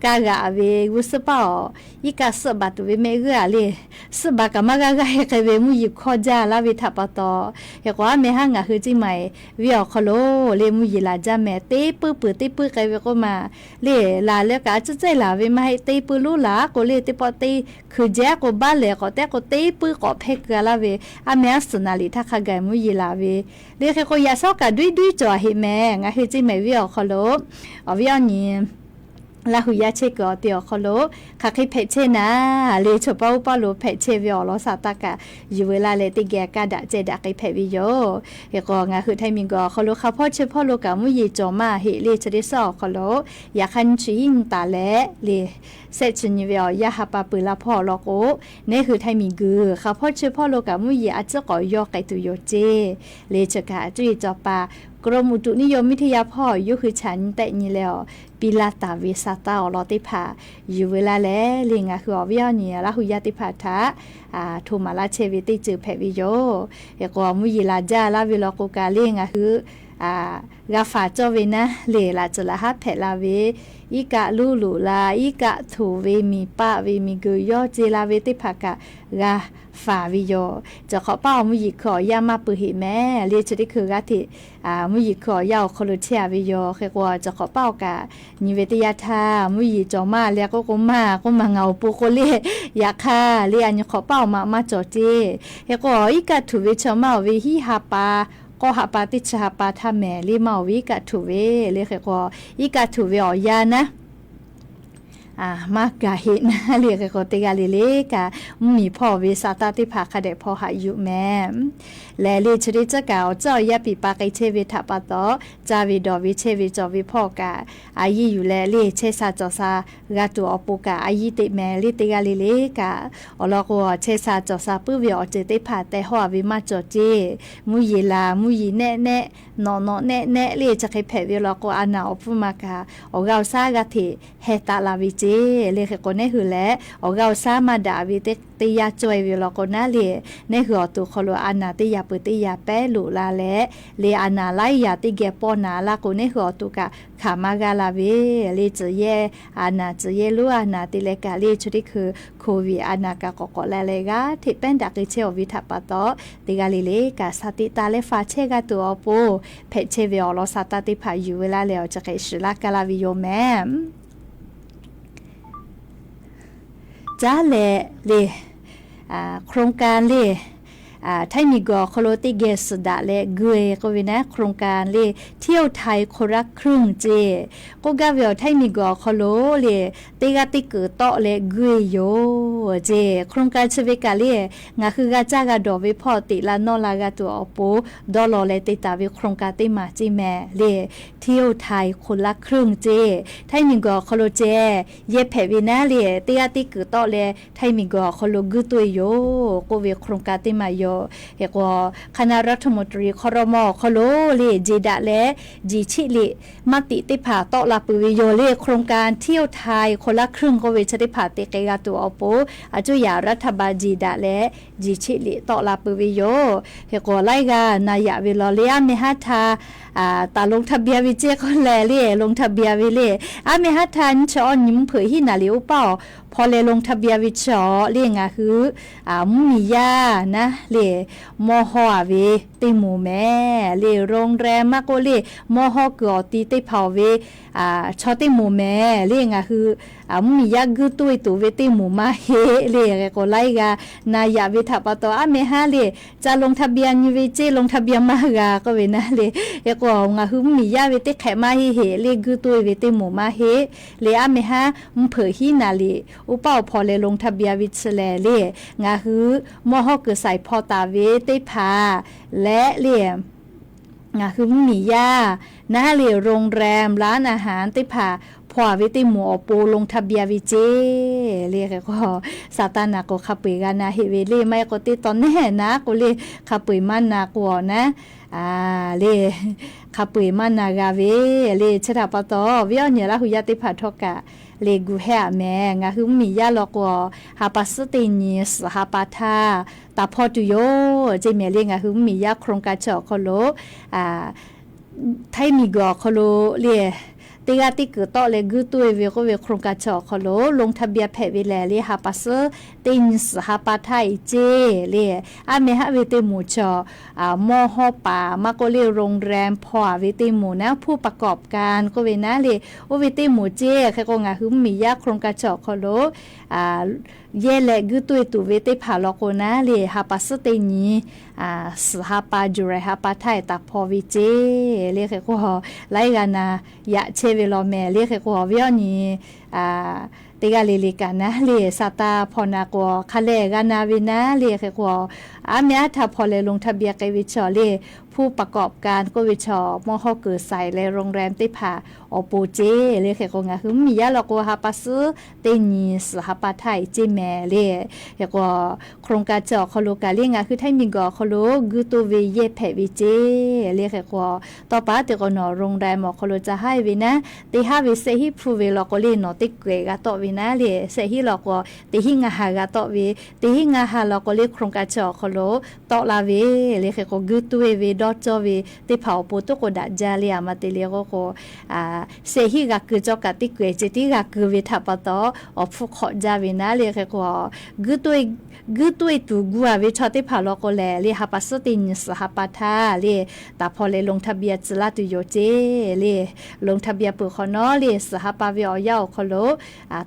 Kaˇ g'aꞈ ve g'uˇ suhˉ paˇ awˬ iˉ kaˆ suhˆ baˬ tuˬ ve mehˆ g'uˇ a le. Suhˆ baˬ kaꞈ maˇ g'aˇ g'aˇ heˆ k'ai ve mvuhˇ yeˬ hkawˇ jaˇ laˇ ve htaꞈ pa taw, hk'e k'o aˉ mehˍ haˉ ngaˬ hui ceˇ mehˍ ve awˬ hk'aw lo le mvuhˇ yeˬ laˬ jaˇ mehˍ teˇ puiˉ peuˬ teˇ puiˉ k'ai ve k'oˆ ma le. Laˬ leh kaꞈ a ciˉ cehˇ laˬ ve maˇ heˆ, teˇ puiˉ lonˉ laˬ k'o le teˇ pawˆ teˇ hkui jehˉ k'o baˆ lehˬ k'awꞈ tehˉ k'o teˇ puiˉ k'awꞈ hpehˇ keu a laˇ ve. Aˉ mehˍ haˉ suhˍ naˍ liꞈ htaˇ hk'a gaˬ mvuhˇ yeˬ laˬ ve le. Hk'e k'o yaꞈ shawˉ kaꞈ duiˉ duiˉ cawˬ a heˆ mehˍ ngaˬ hui ceˇ mehˍ ve awˬ hk'aw lo awˬ viˉ awˬ nyi Laˇ hu yaˇ chehˇ kuiˬ awˬ te awˬ hk'aw lo hk'aˬ hk'e hpehꞈ chehˇ naˍ le, chaw paˇ oˇ paˇ lo hpehꞈ chehˇ ve awˬ lawn sa taˇ kaꞈ yuˬ ve laˇ leh teˇ geh kaˇ daꞈ ceh daꞈ k'ai hpehꞈ ve yoˬ. Hk'e k'o ngaˬ hui Htaiˍ miˬguiˬ awˬ hk'aw lo hk'a hpawˇ chi hpawˇ lo kaꞈ mvuhˇ yeˬ cawˬ maˇ heˆ le, chi teˇ suhˉ awˬ hk'aw lo yaꞈ hk'aˇ nyi chi hiˉ nyi taˍ leh le, shehˆ chi nyi ve awˬ yanˇ ha pa peuˬ la hpawˇ awˬ lawn k'o, neˉ hui Htaiˍ miˬguiˬ hk'a hpawˇ chi hpawˇ lo kaꞈ mvuhˇ yeˬ a ciˉ k'awꞈ yawˇ k'ai tuˬ yoˬ ceˇ. Le chi kaꞈ cuˇ yiˍ cawˬ paˍ กรมอุตุนิยมวิทยา hpawˇ yawˇ hui chaꞈ nyi tehˆ nyi leh awˬ piˇ laˇ taˍ ve sa taˇ awˬ lawn teˇ hpaˍ yuˬ ve laˇ leh le, ngaˬ hui awˬ viˉ awˬ nyi Laˇ hu yaˇ teˇ hpaˍ htaꞈ hto maˍ laˇ chehˇ ve teˇ ceuˬ hpehꞈ ve yoˬ. Hk'e k'o mvuhˇ yeˬ laˬ jaˇ laˇ ve law k'o kaꞈ le, ngaˬ hui g'a faˍ cawˇ ve naˉ le, laꞈ tcuhˍ laꞈ haˉ hpehꞈ la ve, iˉ kaˆ luˉ loꞈ la, iˉ kaˆ htuˍ ve, miˬ paˆ ve, miˬguiˬ yawˇ ce la ve teˇ hpaˍ kaꞈ g'a faˍ ve yoˬ. Cawˬ hk'awꞈ paˇ awˬ mvuhˇ yeˬ hkui awˬ yanˇ maˇ peuˬ heˆ mehˍ le, chi teˇ hkui g'aˇ hteꞈ mvuhˇ yeˬ hkui awˬ yanˇ awˬ hk'aw lo chehˇ a ve yoˬ. Hk'e k'o cawˬ hk'awꞈ paˇ awˬ kaꞈ nyi ve teˇ yanˇ htaˇ mvuhˇ yeˬ cawˬ maˇ le k'oˆ k'o maˇ k'oˆ maˇ ngaˬ awˬ pon k'o le, yaꞈ hk'aˇ le a nyi hk'awꞈ paˇ awˬ ma maˇ cawˬ ceˇ. Hk'e k'o iˉ kaˆ htuˍ ve chi maˇ oˬ ve hiˉ ha pa, k'awˇ ha pa teˇ chi ha pa htaˇ mehˍ le maˇ oˬ ve iˉ kaˆ htuˍ ve le. Hk'e k'o iˉ kaˆ htuˍ ve awˬ yanˇ naˉ maˇ gaˬ heˆ naˉ le. Hk'e k'o teˇ g'aˇ le le kaꞈ mvuhˇ miˬ hpawˇ ve sa taˇ teˇ hpaˍ hk'a dehꞈ hpaw haꞈ yuˬ mehˍ. Lehˬ le chi teˇ ceuˬ kaꞈ awˬ ceuˬ awˬ yaˇ piˍ pa k'ai chehˇ ve htaꞈ pa taw, caˇ ve dawˬ ve chehˇ ve cawˬ ve hpawˇ kaꞈ a yiˇ yuˬ leh le chehˇ sha cawˬ sha g'a tuˬ awˬ pon kaꞈ a yiˇ teꞈ mehˍ le teˇ g'aˇ le le kaꞈ. Awˬ lawn k'o chehˇ sha cawˬ sha puiˉ ve awˬ ceuˬ teˇ hpaˍ teh hawˇ a ve maˇ cawˬ ceˇ. Mvuhˇ yeˬ laˬ mvuhˇ yeˬ nehˆ nehˆ, nawꞈ nawꞈ nehˆ nehˆ le chi hk'e hpehꞈ ve law k'o a naˍ awˬ pfuhˇ ma kaꞈ awˬ g'aˇ awˬ shaˉ g'aˇ hteꞈ heh taˆ la ve ceˇ. Le hk'e k'o neˉ hui lehˬ awˬ g'aˇ awˬ shaˉ maˇ daꞈ ve teˇ yanˇ cawˇ e ve law k'o naˉ le, neˉ hui awˬ to hk'aw lo a naˍ teˇ yaꞈ peuˬ teˇ yaꞈ pehˉ loꞈ la leh, le a naˍ laiˉ yaꞈ teˇ geh pawˇ naˍ laˇ k'o neˉ hui awˬ to kaꞈ hkanˍ maˇ g'a la ve le. Tcuhˍ yehˇ a naˍ, tcuhˍ yehˇ lonˉ a naˍ te leh kaꞈ le chi teˇ hkui โควิด a naˍ kaꞈ k'awꞈ k'awꞈ la leh g'aˇ hteꞈ pehˉ daꞈ k'ai chehˇ awˬ ve htaꞈ pa taw, teˇ g'aˇ le le kaꞈ shaˍ tiꞈ taˍ leh faˍ chehˇ g'a tuˬ awˬ pon hpehꞈ chehˇ ve awˬ lawn sa taˇ teˇ hpaˍ yuˬ ve laˇ leh awˬ chi hk'e shiˍ laˇ ka laˇ ve yoˬ mehˍ. Caˉ leh le, hk'aw lo ka le, Htaiˇ miˬguiˬ awˬ hk'aw lo teˇ geh suhˍ daꞈ leh guˇ e k'oˆ ve naˉ, hk'aw lo ka le เที่ยวไทยคนละครึ่ง ceˇ k'oˆ gaˇ ve awˬ Htaiˇ miˬguiˬ awˬ hk'aw lo le teˇ g'aˇ teˇ kuiˬ tawˆ leh guˇ e yoˬ ceˇ. Hk'aw lo ka chi ve kaꞈ le ngaˬ hui g'a caˇ g'a dawˬ ve hpawˇ teꞈ la nawˇ la g'a tuˬ awˬ pon dawˇ law leh te taˍ ve hk'aw lo ka teˇ maˬ ceˇ mehˍ le. เที่ยวไทยคนละครึ่ง ceˇ Htaiˇ miˬguiˬ awˬ hk'aw lo ceh yehˇ hpehꞈ ve naˉ le teˇ g'aˇ teˇ kuiˬ tawˆ leh Htaiˇ miˬguiˬ awˬ hk'aw lo guˇ tuˇ e yoˬ k'oˆ ve hk'aw lo ka teˇ maˬ yoˬ. Hk'e k'o คณะรัฐมนตรี ครม. awˬ hk'aw lo le jeˬ daꞈ leh jeˬ cheˆ liꞈ maˇ tiꞈ teˇ hpaˍ tawˆ la peuˬ ve yoˬ le. Hk'aw lo ka เที่ยวไทยคนละครึ่ง k'oˆ ve chi teˇ hpaˍ te k'ai g'a tuˬ awˬ pon a cuˇ yaꞈ รัฐบาล jeˬ daꞈ leh jeˬ cheˆ liꞈ tawˆ la peuˬ ve yoˬ. Hk'e k'o laiˉ g'aˇ na yaꞈ ve law le, a meh haˉ htaˇ taˍ ลงทะเบียน ve ceˇ k'oˆ leh le ลงทะเบียน ve le, a meh haˉ htaˇ nyiˇ chi awˇ nyi mvuhˇ hpeuꞈ hiˉ naˍ liꞈ oˇ paˇ awˬ hpaw leh ลงทะเบียน ve chi awˬ le ngaˬ hui mvuhˇ miˬ yaˇ naˉ le mawˇ hawˇ a ve teˇ moˍ mehˍ le, โรงแรม maˇ k'oˆ le mawˇ hawˇ kuiˬ awˬ ti teˇ hpaˍ awˬ ve chaw teˇ moˍ mehˍ le, ngaˬ hui mvuhˇ miˬ yaˇ guˇ tuˇ e tuˬ ve teˇ moˍ maˇ heˆ le. Hk'e k'o laiˉ g'aˇ na yaꞈ ve htaꞈ pa taw a meh haˉ le ca ลงทะเบียน nyi ve ceˇ ลงทะเบียน maˇ g'a k'oˆ ve naˉ le. Hk'e k'o ngaˬ hui mvuhˇ miˬ yaˇ ve teˇ hk'ehꞈ maˇ heˆ heˆ le, guˇ tuˇ e ve teˇ moˍ maˇ heˆ le, a meh haˉ mvuhˇ hpeuꞈ hiˉ naˍ liꞈ oˇ paˇ awˬ hpaw leh ลงทะเบียน ve chi lehˬ le, ngaˬ hui mawˇ hawˇ kuiˬ saiˍ hpaw taˍ ve teˇ hpaˍ leh le ngaˬ hui mvuhˇ miˬ yaˇ naˉ le โรงแรม ร้านอาหาร teˇ hpaˍ hpaw a ve teˇ moˍ awˬ pon ลงทะเบียน ve ceˇ le. Hk'e k'o sa taˇ naˍ k'o hk'a peu eˬ g'a na heˆ ve le, maˇ heˆ k'o teˇ taw nehˬ naˉ k'o le hk'a peu eˬ maˇ na k'o awˬ naˉ le hk'a peu eˬ maˇ na g'a ve le. Chi htaꞈ pa taw viˉ awˬ nyi Laˇ hu yaˇ teˇ hpaˍ htawˇ kaꞈ le gu hehˇ a mehˍ. Ngaˬ hui mvuhˇ miˬ yaˇ law k'o ha pa suhˉ teˇ nyi suhˍ ha pa htaˇ taˍ hpawˇ tuˬ yoˬ ceˇ mehˍ le. Ngaˬ hui mvuhˇ miˬ yaˇ โครงการ chi awˬ hk'aw lo Htaiˇ miˬguiˬ awˬ hk'aw lo le teˇ g'aˇ teˇ kuiˬ tawˆ leh guˇ tuˇ e ve k'oˆ ve โครงการ chi awˬ hk'aw lo ลงทะเบียน hpehꞈ ve lehˬ le ha pa suhˉ teˇ nyi suhˍ ha pa htaˇ e ceˇ le, a meh haˉ ve teˇ moˍ chi awˬ mawˇ hawˇ paˍ maˇ k'oˆ le โรงแรม hpaw a ve teˇ moˍ naˉ ผู้ประกอบการ k'oˆ ve naˉ le oˇ ve teˇ moˍ ceˇ. Hk'e k'o ngaˬ hui mvuhˇ miˬ yaˇ โครงการ chi awˬ hk'aw lo yehˇ leh guiˇ tuˆ e tuˬ ve teˇ hpaˍ law k'o naˉ le, ha pa suhˉ teˇ nyi suhˍ ha pa, July ha pa htaˇ taˍ hpaw ve ceˇ le. Hk'e k'o, laiˉ g'aˇ na yaꞈ chehˇ ve law mehˍ le. Hk'e k'o, awˬ viˉ awˬ nyi teˇ g'aˇ le le kaꞈ naˉ le, saˍ taˍ hpaw na k'o, hk'a lehˬ g'a na ve naˉ le. Hk'e k'o, aˉ meh aˉ htaˇ hpaw leh ลงทะเบียน k'ai ve chaw le, ผู้ประกอบการ k'oˆ ve chaw, mawˇ hawˉ kuiˬ saiˍ leh โรงแรม teˇ hpaˍ awˬ pon ceˇ le. Hk'e k'o, ngaˬ hui mvuhˇmiˬ yaˇ law k'o, ha pa suhˉ teˇ nyi suhˍ ha pa htaˇ e ceˇ mehˍ le. Hk'e k'o, โครงการ chi awˬ hk'aw lo kaꞈ le, ngaˬ hui Htaiˇ miˬguiˬ awˬ hk'aw lo guiˇ tuˆ ve yehˇ hpehꞈ ve ceˇ le. Hk'e k'o, tawˇ pa teˇ k'o nawˬ โรงแรม awˬ hk'aw lo ca haˉ e ve naˉ, teˇ haˉ ve shehˆ hinˉ hpu ve law k'o le, nawˬ teˇ k'ehˬ g'a tawˆ ve naˉ le. Shehˆ hinˉ law k'o, teˇ hinˉ ngaˇ ha g'a tawˆ ve, teˇ hinˉ ngaˇ ha law k'o le, โครงการ chi awˬ hk'aw lo tawˆ la ve le. Hk'e k'o, guiˇ tuˆ e ve dawˇ cawˇ ve teˇ hpaˍ awˬ pon toˉ k'o daꞈ jaˇ le. Aˬ ma te le k'o k'o, shehˆ hinˉ g'a keu cawˇ kaꞈ teˇ k'ehˬ ceh tiˉ g'a keu ve htaꞈ pa taw, awˬ hpfuhˇ hk'awꞈ jaˇ ve naˉ le. Hk'e k'o, guiˇ tuˆ e tuˬ gu a ve chaw teˇ hpaˍ law k'o lehˬ le, ha pa suhˉ teˇ nyi suhˍ ha pa htaˇ le, taˍ hpaw leh ลงทะเบียน tcuh laˇ tuˬ yoˬ ceˇ le. ลงทะเบียน peuˬ hk'awꞈ nawˉ le, suhˍ ha pa ve awˬ yanˇ awˬ hk'aw lo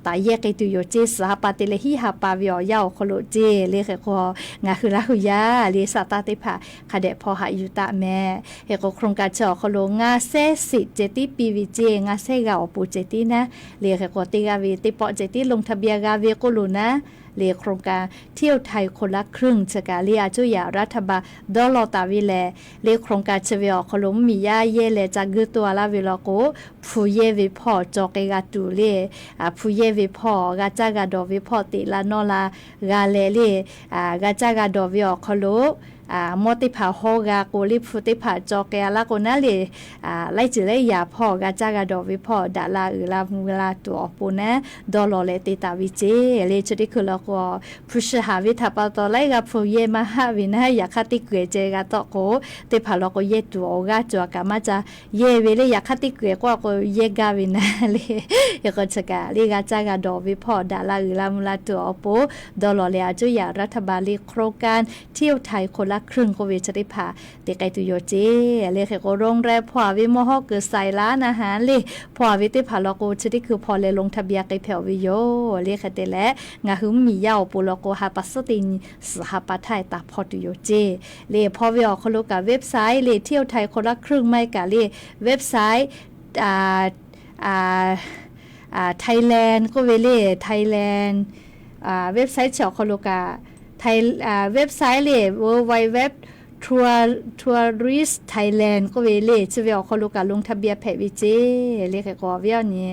taˍ yehˇ k'ai tuˬ yoˬ ceˇ. Suhˍ ha pa te leh hiˉ ha pa ve awˬ yanˇ awˬ hk'aw lo ceˇ le. Hk'e k'o, ngaˬ hui Laˇ hu yaˇ le, saˍ taˍ teˇ hpaˍ hk'a dehꞈ hpaw haꞈ yuˬ taˆ mehˍ. Hk'e k'o, โครงการ chi awˬ hk'aw lo ngaˇ shehˉ siꞈ ceh tiˉ piˇ ve ceˇ, ngaˇ shehˉ g'aˇ awˬ pon ceh tiˉ naˉ le. Hk'e k'o, teˇ g'aˇ ve teˇ pawˆ ceh tiˉ ลงทะเบียน g'a ve k'oˆ lo naˉ le, โครงการ เที่ยวไทยคนละครึ่ง chi kaꞈ le, a coˇ yaꞈ รัฐบาล dawˇ law taˍ ve lehˬ le, โครงการ chi ve awˬ hk'aw lo mvuhˇmiˬ yaˇ yehˇ leh ca guiˇ tuˆ a laˇ ve law k'o, hpu yehˇ ve hpawˇ cawˬ k'ai g'a tuˬ le. Hpu yehˇ ve hpawˇ, g'a caˇ g'a dawˬ ve hpawˇ teꞈ la nawˇ la g'a leh le, g'a caˇ g'a dawˬ ve awˬ hk'aw lo mawˇ teˇ hpaˍ hawˇ g'a k'o le, hpu teˇ hpaˍ cawˬ k'ai a laˇ k'o naˉ le, laiˉ ceuˬ laiˉ yaꞈ hpawˇ g'a caˇ g'a dawˬ ve hpawˇ daꞈ la uiˍ la mvuh la tuˬ awˬ pon naˉ dawˇ law leh te taˍ ve ceˇ le. Chi teˇ hkui law k'o, hpu shi haˍ ve htaꞈ pa taw laiˉ g'aˇ hpu yehˇ maˇ haˆ ve naˉ, yaꞈ hk'aˇ teˇ k'ehˬ ceh g'a tawˆ k'o, teˇ hpaˍ law k'o yehˇ tuˬ awˬ g'aˇ cawˬ a kaꞈ maˇ ca yehˇ ve le. Yaꞈ hk'aˇ teˇ k'ehˬ k'oˆ a k'o yehˇ gaˇ ve naˉ le. Hk'e k'o, chi kaꞈ le g'a caˇ g'a dawˬ ve hpawˇ daꞈ la uiˍ la mvuh la tuˬ awˬ pon dawˇ law leh, a coˇ yaꞈ รัฐบาล le โครงการ เที่ยวไทยคนละครึ่ง k'oˆ ve chi teˇ hpaˍ te k'ai tuˬ yoˬ ceˇ le. Hk'e k'o, โรงแรม hpaw a ve mawˇ hawˉ kuiˬ saiˍ laˇ naˉ ha le, hpaw a ve teˇ hpaˍ law k'o, chi teˇ hkui hpaw leh ลงทะเบียน k'ai hpehꞈ ve yoˬ le. Hk'e te leh, ngaˬ hui mvuhˇmiˬ yaˇ awˬ pon law k'o, ha pa suhˉ teˇ nyi suhˍ ha pa htaˇ taˍ hpaw tuˬ yoˬ ceˇ le. Hpaw ve awˬ hk'aw lo kaꞈ เว็บไซต์ le, เที่ยวไทยคนละครึ่ง maˇ heˆ kaꞈ le, เว็บไซต์ Thailand k'oˆ ve le, Thailand website chi awˬ hk'aw lo kaꞈ, website le, www tourist Thailand k'oˆ ve le, chi ve awˬ hk'aw lo kaꞈ ลงทะเบียน hpehꞈ ve ceˇ le. Hk'e k'o, awˬ viˉ awˬ nyi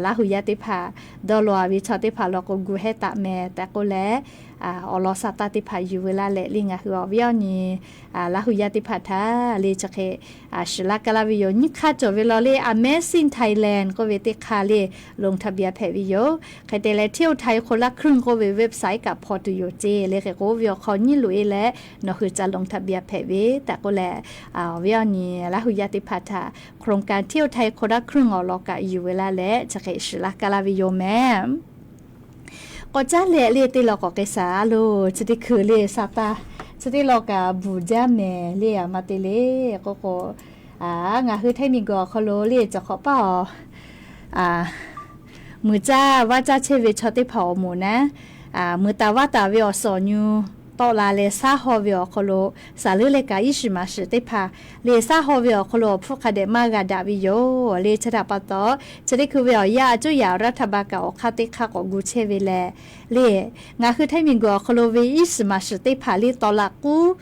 Laˇ hu yaˇ teˇ hpaˍ dawˇ law a ve chaw teˇ hpaˍ law k'o, gu hehˉ taˍ mehˍ tehꞈ k'oˆ leh, awˬ lawn sa taˇ teˇ hpaˍ yuˬ veu laˇ leh le, ngaˬ hui awˬ viˉ awˬ nyi Laˇ hu yaˇ teˇ hpaˍ htaꞈ le chi hk'e shiˍ laˇ kaˇ laˇ ve yoˬ. Nyiˇ hk'aˇ cawˬ ve law le, Amazing Thailand k'oˆ ve teˇ hk'aˇ le ลงทะเบียน hpehꞈ ve yoˬ. Hk'e te leh เที่ยวไทยคนละครึ่ง k'oˆ ve website kaꞈ hpaw tuˬ yoˬ ceˇ le. Hk'e k'o, oˇ ve awˬ hk'aw nyiˇ loꞈ e leh nawˬ hui ca ลงทะเบียน hpehꞈ ve tehꞈ k'oˆ leh, awˬ viˉ awˬ nyi Laˇ hu yaˇ teˇ hpaˍ htaꞈ โครงการ เที่ยวไทยคนละครึ่ง awˬ lawn kaꞈ yuˬ veu laˇ leh chi hk'e shiˍ laˇ kaˇ laˇ ve yoˬ mehˍ. K'awꞈ caˉ leh le, teˇ law k'awꞈ k'ai shaˍ a loˬ. Chi teˇ hkui le sa taˇ, chi teˇ law kaꞈ bvuhˬ jaˇ mehˍ le, aˬ ma te le k'oˆ k'o, ngaˬ hui Htaiˇ miˬguiˬ awˬ hk'aw lo le, cawˬ hk'awꞈ paˇ awˬ muiˬ caˇ vaˇ caˇ chehˇ ve chaw teˇ hpaˍ awˬ moˍ naˉ, muiˬ taˍ vaˇ taˍ ve awˬ suhˍ awˬ nyu tawˆ la leh, shaˉ haw ve awˬ hk'aw lo saˍ leuˉ leh kaꞈ iˉ shiˍ maˍ shiˍ teˇ hpaˍ le, shaˉ haw ve awˬ hk'aw lo awˬ hpfuhˇ hk'a dehꞈ maˇ g'a daꞈ ve yoˬ le. Chi htaꞈ pa taw, chi teˇ hkui ve awˬ yanˇ a cuˉ yaꞈ รัฐบาล kaꞈ awˬ hk'aˇ teˇ hk'aˇ k'awꞈ gu chehˇ ve leh le, ngaˬ hui Htaiˇ miˬguiˬ awˬ hk'aw lo ve iˉ shiˍ maˍ shiˍ teˇ hpaˍ le tawˍ laꞈ k'uˉ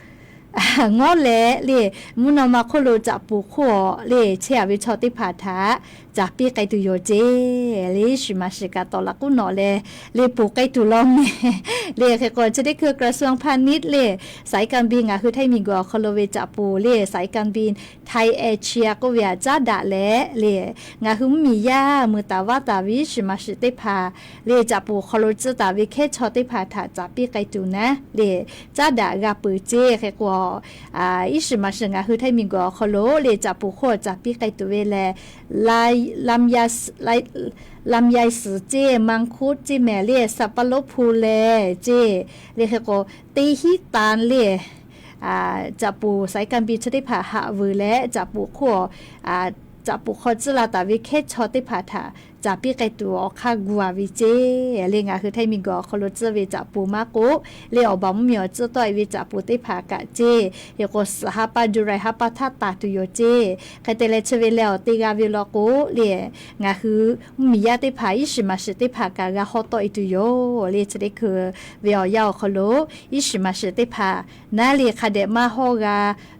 ngawˉ leh le, mvuhˇ naw ma hk'oˆ lo caꞈ poˍ hk'oˆ awˬ le chehˇ a ve chaw teˇ hpaˍ htaꞈ caˍ piˇ k'ai tuˬ yoˬ ceˇ le. Iˉ shiˍ maˍ shiˍ kaꞈ tawˍ laꞈ k'uˉ nawꞈ leh le poˬ k'ai tuˬ law mehˍ le. Hk'e k'o, chi teˇ hkui กระทรวงพาณิชย์ le, สายการบิน ngaˬ hui Htaiˇ miˬguiˬ awˬ hk'aw lo ve caꞈ poˍ le, สายการบิน Thai Asia k'oˆ ve htaꞈ caˉ daꞈ leh le, ngaˬ hui mvuhˇmiˬ yaˇ muiˬ taˍ vaˇ taˍ ve iˉ shiˍ maˍ shiˍ teˇ hpaˍ le, caꞈ poˍ hk'aw lo tcuh taˍ ve hkehˉ chaw teˇ hpaˍ htaꞈ caˍ piˇ k'ai tuˬ naˉ le, caˉ daꞈ g'a peuˬ ceˇ. Hk'e k'o, iˉ shiˍ maˍ shiˍ ngaˬ hui Htaiˇ miˬguiˬ awˬ hk'aw lo le caꞈ poˍ hk'oˆ caˍ piˇ k'ai tuˬ ve lehˬ, ลำไย สุ ceˇ, มังคุด ceˇ mehˍ le, สับปะรด ภูแล ceˇ le. Hk'e k'o, teˇ hinˉ ตัน le, caꞈ poˍ สายการบิน chi teˇ hpaˍ haꞈ vuiˬ leh caꞈ poˍ hk'oˆ, caꞈ poˍ hk'aw tcuh la taˍ ve hkehˉ chaw teˇ hpaˍ htaꞈ caˍ piˇ k'ai tuˬ awˬ hk'aˇ gu a ve ceˇ le. Ngaˬ hui Htaiˇ miˬguiˬ awˬ hk'aw lo tcuhˇ ve caꞈ puˍ maˇ k'oˆ, le awˬ baˬ mvuhˇmiˬ awˬ tcuhˇ tawˆ e ve caꞈ puˍ teˇ hpaˍ kaꞈ ceˇ. Hk'e k'o, suhˍ ha pa July ha pa htaˇ taˍ tuˬ yoˬ ceˇ. Hk'e te leh, chi ve leh awˬ te g'a ve law k'o le, ngaˬ hui mvuhˇmiˬ yaˇ teˇ hpaˍ iˉ shiˍ maˍ shiˍ teˇ hpaˍ kaꞈ g'a hawˉ tawˆ e tuˬ yoˬ le. Chi teˇ hkui ve awˬ yanˇ awˬ hk'aw lo iˉ shiˍ maˍ shiˍ teˇ hpaˍ naˉ le hk'a dehꞈ maˇ hawˉ g'a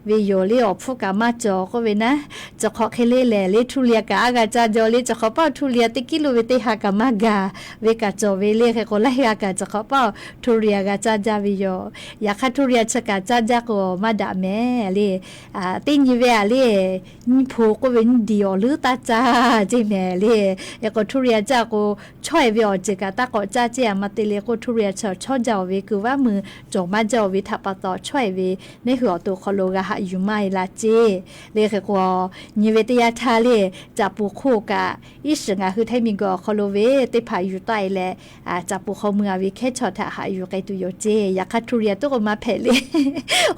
ve yoˬ le. Awˬ hpfuhˇ kaꞈ maˇ cawˬ k'oˆ ve naˉ, chi hk'awꞈ hk'e le lehˬ le ทุเรียน kaꞈ aˉ g'a caˇ jaˇ le. Chi hk'awꞈ paˆ ทุเรียน teˇ กิโล ve teˇ ha kaꞈ maˇ gaˬ ve kaꞈ cawˬ ve le. Hk'e k'o, laiˉ g'aˇ kaꞈ chi hk'awꞈ paˆ ทุเรียน g'a caˇ jaˇ ve yoˬ. Yaꞈ hk'aˇ ทุเรียน chi kaꞈ caˇ jaˇ k'o maˇ daꞈ mehˍ le. Teˇ nyi ve a le, nyiˇ hpu k'oˆ ve nyiˇ diˬ awˬ leuˉ taˇ caˇ ceˇ mehˍ le. Hk'e k'o, ทุเรียน caˇ k'o, chawˇ e ve awˬ ceuˬ kaꞈ taˇ k'awꞈ caˇ ceˇ a ma te le k'o, ทุเรียน chi chawˇ jaˇ-oˬ ve kuiˬ vaˇ mui cawˬ maˇ jaˇ-oˬ ve htaꞈ pa taw, chawˇ e ve neˇ hui awˬ to awˬ hk'aw lo g'a haꞈ yuˬ maˇ e la ceˇ le. Hk'e k'o, nyi ve teˇ yanˇ htaˇ le, caꞈ puˍ hk'oˆ kaꞈ iˉ shiˍ ngaˬ hui Htaiˇ miˬguiˬ awˬ hk'aw lo ve teˇ hpaˍ yuˬ taˆ e leh, caꞈ puˍ hk'aw mui a ve hkehˉ chaw htaꞈ haꞈ yuˬ k'ai tuˬ yoˬ ceˇ. Yaꞈ hk'aˇ ทุเรียน tuˉ k'o maˇ hpehꞈ le.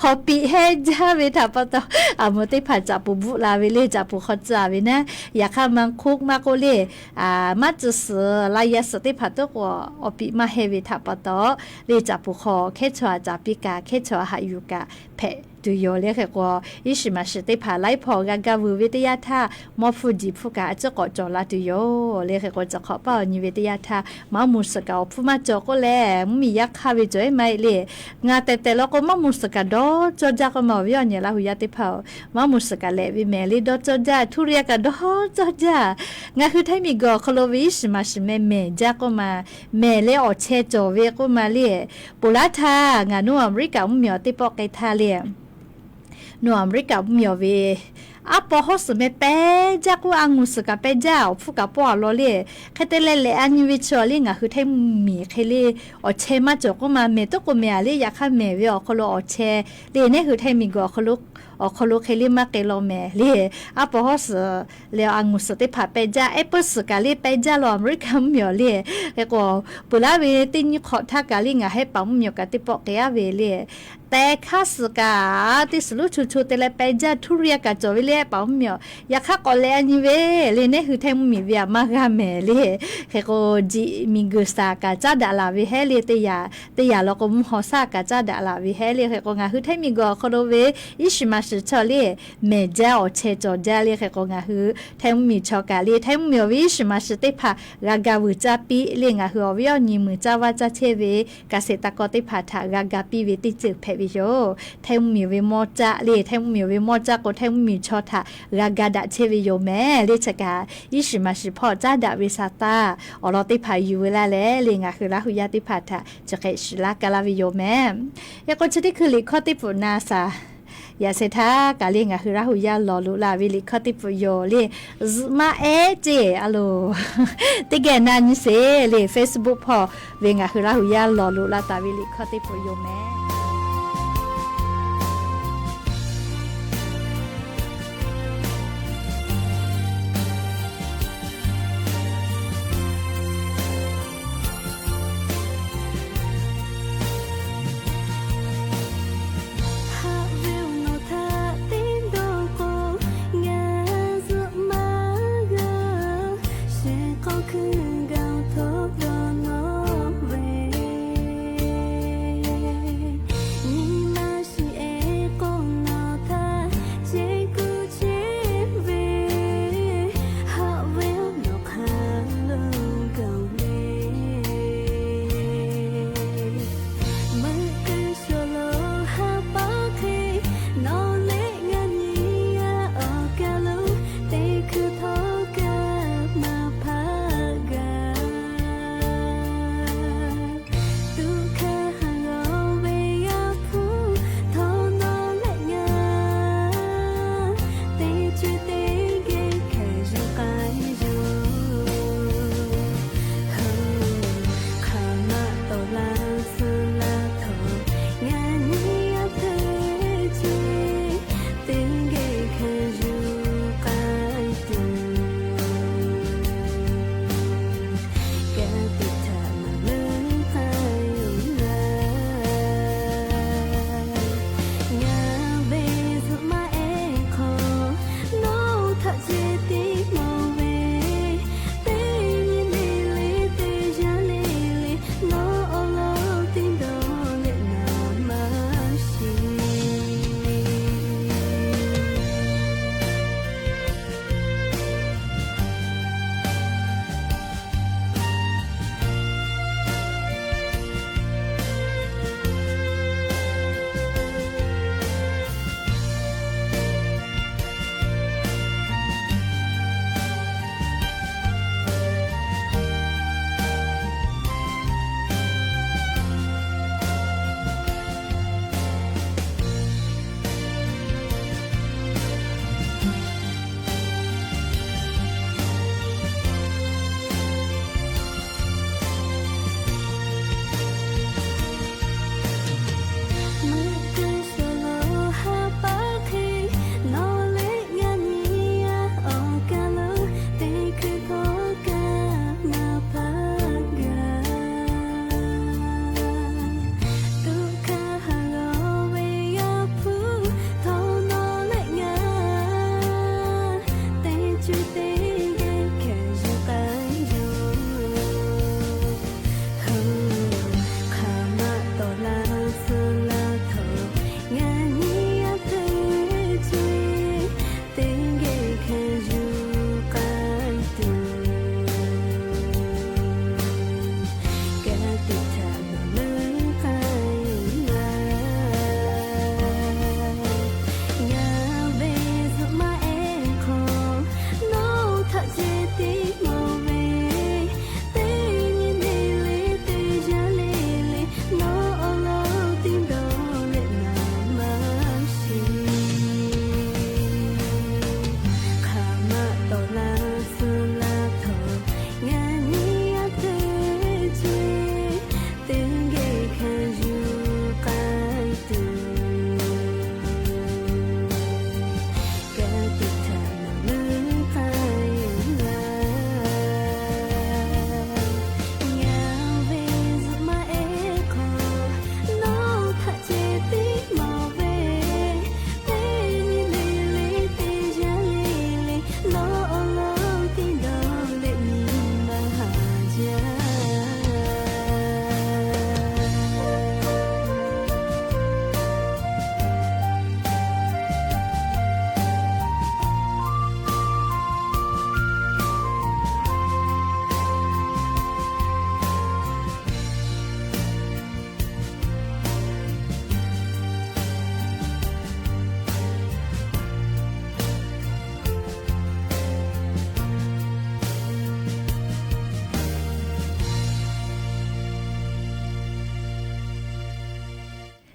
Hawˍ piꞈ hehnˇ jaˇ ve htaꞈ pa taw, a meuˍ teˇ hpaˍ caꞈ puˍ bvuhˆ la ve le, caꞈ puˍ hk'aw tcuh a ve naˉ. Yaꞈ hk'aˇ maˇ hk'oˆ maˇ k'oˆ le, maˇ tcuh suhˍ la yaˇ suhˍ teˇ hpaˍ tuˉ k'o, awˬ piꞈ maˇ hehnˇ ve htaꞈ pa taw, le caꞈ puˍ hk'aw hkehˉ chaw a caˍ piˇ kaꞈ, hkehˉ chaw a haꞈ yuˬ kaꞈ hpehꞈ tuˬ yoˬ le. Hk'e k'o, iˉ shiˍ maˍ shiˍ teˇ hpaˍ laiˉ hpawˇ g'a gaˇ vuiˬ ve teˇ yanˇ htaˇ, mawˇ hpfuhˇ diˬ hpfuhˇ kaꞈ a ciˉ k'awꞈ cawˬ la tuˬ yoˬ le. Hk'e k'o, chi hk'awꞈ paˆ awˬ nyi ve teˇ yanˇ htaˇ, maˇ mvuh suhˍ kaꞈ awˬ hpfuhˇ maˇ cawˬ k'oˆ leh, mvuhˇmiˬ yaˇ hk'aˇ ve cawˬ e maˇ heˆ le. Ngaˬ tehˬ tehˬ law k'o, maˇ mvuh suhˍ kaꞈ dawˇ cawˇ jaˇ k'oˆ ma, awˬ viˉ awˬ nyi Laˇ hu yaˇ teˇ hpaˍ-oˬ, maˇ mvuh suhˍ kaꞈ lehꞈ ve mehˍ le dawˇ cawˇ jaˇ, ทุเรียน kaꞈ dawˇ cawˇ jaˇ. Ngaˬ hui Htaiˇ miˬguiˬ awˬ hk'aw lo ve iˉ shiˍ maˍ shiˍ meh mehˍ jaˇ k'oˆ ma, mehˍ leh awˬ chehˇ cawˬ ve k'oˆ ma le. Ponˬ laˇ htaˇ ngaˬ North America mvuhˇmiˬ awˬ teˇ pawˆ k'ai htaˇ le, North America mvuhˇmiˬ awˬ ve aˉ paw hawˉ suhˍ meh pehˇ jaˇ k'oˆ, a nguˬ suhˍ kaꞈ pehˇ jaˇ, awˬ hpfuhˇ kaꞈ pawˆ a law le. Hk'e te leh lehˬ, a nyi ve chi awˬ le ngaˬ hui Htaiˇ mvuhˇmiˬ hk'e le awˬ chehˇ maˇ cawˬ k'oˆ ma, mehˍ tuˉ k'o mehˍ a le. Yaꞈ hk'aˇ mehˍ ve awˬ hk'aw lo awˬ chehˇ le, neˇ hui Htaiˇ miˬguiˬ awˬ hk'aw lo, awˬ hk'aw lo hk'e le maˇ k'ai law mehˍ le. Aˉ paw hawˉ suhˍ leh a nguˬ suhˍ teˇ hpaˍ pehˇ jaˇ, apple suhˍ kaꞈ le pehˇ jaˇ law America mvuhˇmiˬ awˬ le. Hk'e k'o, peuˬ laˇ ve teˇ nyiˇ hk'awꞈ htaˇ kaꞈ le ngaˬ hehˉ paˍ mvuhˇmiˬ awˬ kaꞈ teˇ pawˆ k'ai a ve le. Tehˬ hk'aˇ suhˍ kaꞈ teˇ suhˍ lonˉ chu chu te leh pehˇ jaˇ, ทุเรียน kaꞈ cawˬ ve le, hehˉ paˍ mvuhˇmiˬ awˬ. Yaꞈ hk'aˇ k'awꞈ lehˬ a nyi ve le, neˇ hui Htaiˇ mvuhˇmiˬ ve a maˇ g'a mehˍ le. Hk'e k'o, jiꞈ miˬguiˬ saˍ kaꞈ caˉ daꞈ laˬ ve hehˉ le, teˇ yaꞈ teˇ yaꞈ law k'o mvuhˇ haw shaˉ kaꞈ caˉ daꞈ laˬ ve hehˉ le. Hk'e k'o, ngaˬ hui Htaiˇ miˬguiˬ awˬ hk'aw lo ve iˉ shiˍ maˍ shiˍ chi awˬ le mehˍ jaˇ, awˬ chehˇ cawˬ jaˇ le. Hk'e k'o, ngaˬ hui Htaiˇ mvuhˇmiˬ chaw kaꞈ le, Htaiˇ mvuhˇmiˬ awˬ ve iˉ shiˍ maˍ shiˍ teˇ hpaˍ g'a ga vuiˬ caˇ piˇ le, ngaˬ hui awˬ viˉ awˬ nyi muiˬ caˇ vaˇ caˇ chehˇ ve เกษตรกร teˇ hpaˍ htaꞈ g'a ga piˇ ve teˇ ceuˬ hpehꞈ ve yoˬ. Htaiˇ mvuhˇmiˬ ve mawˇ caˆ le, Htaiˇ mvuhˇmiˬ ve mawˇ caˆ k'o, Htaiˇ mvuhˇmiˬ chaw htaꞈ g'a ga daꞈ chehˇ ve yoˬ mehˍ le. Chi kaꞈ iˉ shiˍ maˍ shiˍ hpawˇ caˉ daꞈ ve saˍ taˇ awˬ lawn teˇ hpaˍ yuˬ ve laˇ leh le, ngaˬ hui Laˇ hu yaˇ teˇ hpaˍ htaꞈ chi hk'e shiˍ laˇ ka laˇ ve yoˬ mehˍ. Hk'e k'o, chi teˇ hkui liꞈ hkawˇ teˇ pfuhˍ na saˍ yaꞈ sheh htaˇ kaꞈ le, ngaˬ hui Laˇ hu yaˇ lawˬ loꞈ la ve liꞈ hkawˇ teˇ pfuhˍ yoˬ le. Zuhꞈ maˇ ehˉ ceˇ a loˬ, teˇ geh na nyi sheˍ le. Facebook hpawˇ ve ngaˬ hui Laˇ hu yaˇ lawˬ loꞈ la taˍ ve liꞈ hkawˇ teˇ pfuhˍ yoˬ mehˍ.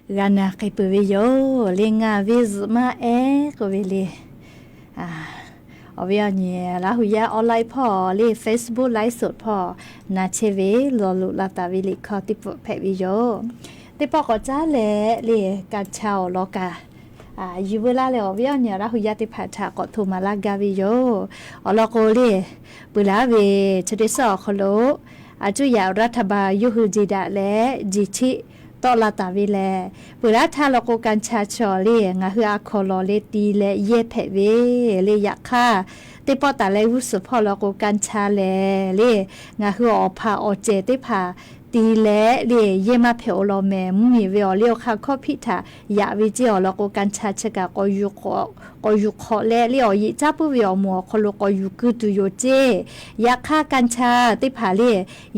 G'a na k'ai peuˬ ve yoˬ. Le ngaˬ ve zuhꞈ maˇ ehˉ k'oˆ ve le, awˬ viˉ awˬ nyi Laˇ hu yaˇ online hpawˇ le Facebook live show hpawˇ na chehˇ ve law loꞈ la taˍ ve liꞈ hkawˇ teˇ pawˆ hpehꞈ ve yoˬ. Teˇ pawˆ k'awꞈ caˉ leh le, kanˇ cha awˬ lawn kaꞈ yuˬ veu laˇ leh awˬ viˉ awˬ nyi Laˇ hu yaˇ teˇ hpaˍ htaꞈ k'awꞈ hto maˍ laˇ gaˇ ve yoˬ. Awˬ lawn k'o le, peuˬ laˇ ve chi teˇ suhˉ awˬ hk'aw lo a cuˇ yaꞈ รัฐบาล yawˇ hui jeˬ daꞈ leh jeˬ cheˆ tawˆ la taˍ ve lehˬ, peuˬ laˇ htaˇ law k'o kanˇ cha chi awˬ le ngaˬ hui a hkawnˍ lawˬ leh ti leh yehˇ hpehꞈ ve le. Yaꞈ hk'aˇ, teˇ pawˆ taˍ leh g'uˇ suhˍ hpawˇ law k'o kanˇ cha lehˬ le, ngaˬ hui awˬ hpaꞈ awˬ cehˬ teˇ hpaˍ ti leh le yehˇ maˇ hpehꞈ-o law mehˍ. Mvuhˇmiˬ ve awˬ liˇ awˬ hk'aˇ hkawˇ hpiˆ htaꞈ yaꞈ ve ceˇ awˬ lawn k'o kanˇ cha chi kaꞈ k'awꞈ yuˬ hk'awꞈ leh le awˬ yeꞈ caˉ puiˉ ve awˬ moˍ awˬ hk'aw lo k'awꞈ yuˬ keu tuˬ yoˬ ceˇ. Yaꞈ hk'aˇ kanˇ cha teˇ hpaˍ le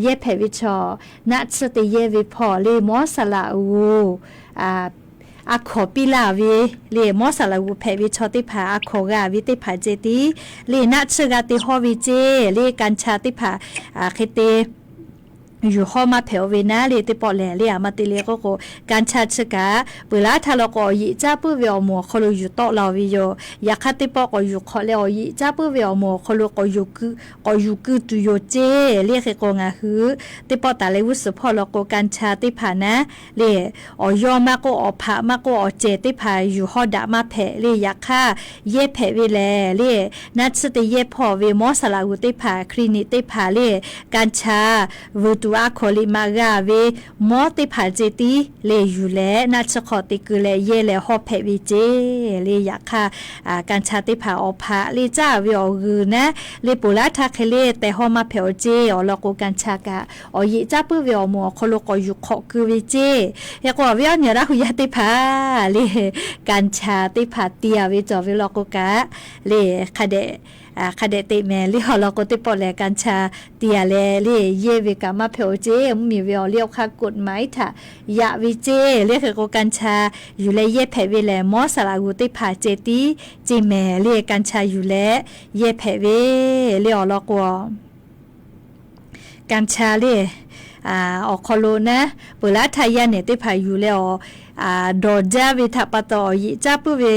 yehˇ hpehꞈ ve chaw, naˆ tsuhˇ te yehˇ ve hpawˇ le mawˇ saˍ laꞈ g'uˬ a hkawnˍ piˇ laˇ ve le, mawˇ saˍ laꞈ g'uˬ hpehꞈ ve chaw teˇ hpaˍ a hkawnˍ g'a ve teˇ hpaˍ ceh tiˉ le, naˆ tsuhˇ g'a te hawˇ ve ceˇ le. Kanˇ cha teˇ hpaˍ hk'e te yuˬ hawˇ maˇ hpehꞈ-o ve naˉ le. Teˇ pawˆ lehˬ le, a ma te le k'oˆ k'o, kanˇ cha chi kaꞈ peuˬ laˇ htaˇ law k'o awˬ yeꞈ caˉ puiˉ ve awˬ moˍ awˬ hk'aw lo yuˬ tawˆ la ve yoˬ. Yaꞈ hk'aˇ teˇ pawˆ k'awꞈ yuˬ hk'awꞈ leh awˬ yeꞈ caˉ puiˉ ve awˬ moˍ awˬ hk'aw lo k'awꞈ yuˬ keu tuˬ yoˬ ceˇ le. Hk'e k'o ngaˬ hui teˇ pawˆ taˍ leh g'uˇ suhˍ hpawˇ law k'o kanˇ cha teˇ hpaˍ naˉ le, awˬ yawˇ maˇ k'oˆ awˬ hpaꞈ maˇ k'oˆ awˬ cehˬ teˇ hpaˍ yuˬ hawˇ daꞈ maˇ hpehꞈ le. Yaꞈ hk'aˇ yehˇ hpehꞈ ve lehˬ le, naˆ tsuhˇ te yehˇ hpawˇ ve mawˇ saˍ laꞈ g'uˬ teˇ hpaˍ คลินิก teˇ hpaˍ le, kanˇ cha vuiˬ tuˬ a hkawnˍ liꞈ maꞈ g'a ve mawˇ teˇ hpaˍ ceh tiˉ le yuˬ leh naˆ tsuhˇ hk'aw te keu leh yehˇ leh hawˇ hpehꞈ ve ceˇ le. Yaꞈ hk'aˇ kanˇ cha teˇ hpaˍ awˬ hpaꞈ le caˇ ve awˬ g'uiˬ naˉ le peuˬ laˇ htaˇ hk'e le teh hawˇ maˇ hpehꞈ-o ceˇ. Awˬ lawn k'o kanˇ cha kaꞈ awˬ yeꞈ caˉ puiˉ ve awˬ moˍ awˬ hk'aw lo k'awꞈ yuˬ hk'awꞈ keu ve ceˇ. Hk'e k'o awˬ viˉ awˬ nyi Laˇ hu yaˇ teˇ hpaˍ le, kanˇ cha teˇ hpaˍ ti a ve cawˬ ve law k'o kaꞈ le, hk'a dehꞈ teꞈ mehˍ le. Awˬ lawn k'o teˇ pawˆ lehˬ kanˇ cha ti a leh le yehˇ ve kaꞈ maˇ hpehꞈ-o ceˇ. Mvuhˇmiˬ ve awˬ liˇ awˬ hk'aˇ กฎหมาย htaꞈ yaꞈ ve ceˇ le. Hk'e k'o kanˇ cha yuˬ leh yehˇ hpehꞈ ve lehˬ mawˇ saˍ laꞈ g'uˬ teˇ hpaˍ ceh tiˉ ceˇ mehˍ le. Kanˇ cha yuˬ leh yehˇ hpehꞈ ve le. Awˬ lawn k'o kanˇ cha le awˬ hk'aw lo naˉ peuˬ laˇ htaˇ yaˇ nehˬ teˇ hpaˍ yuˬ leh awˬ dawˬ jaˇ ve htaꞈ pa taw awˬ yeꞈ caˉ puiˉ ve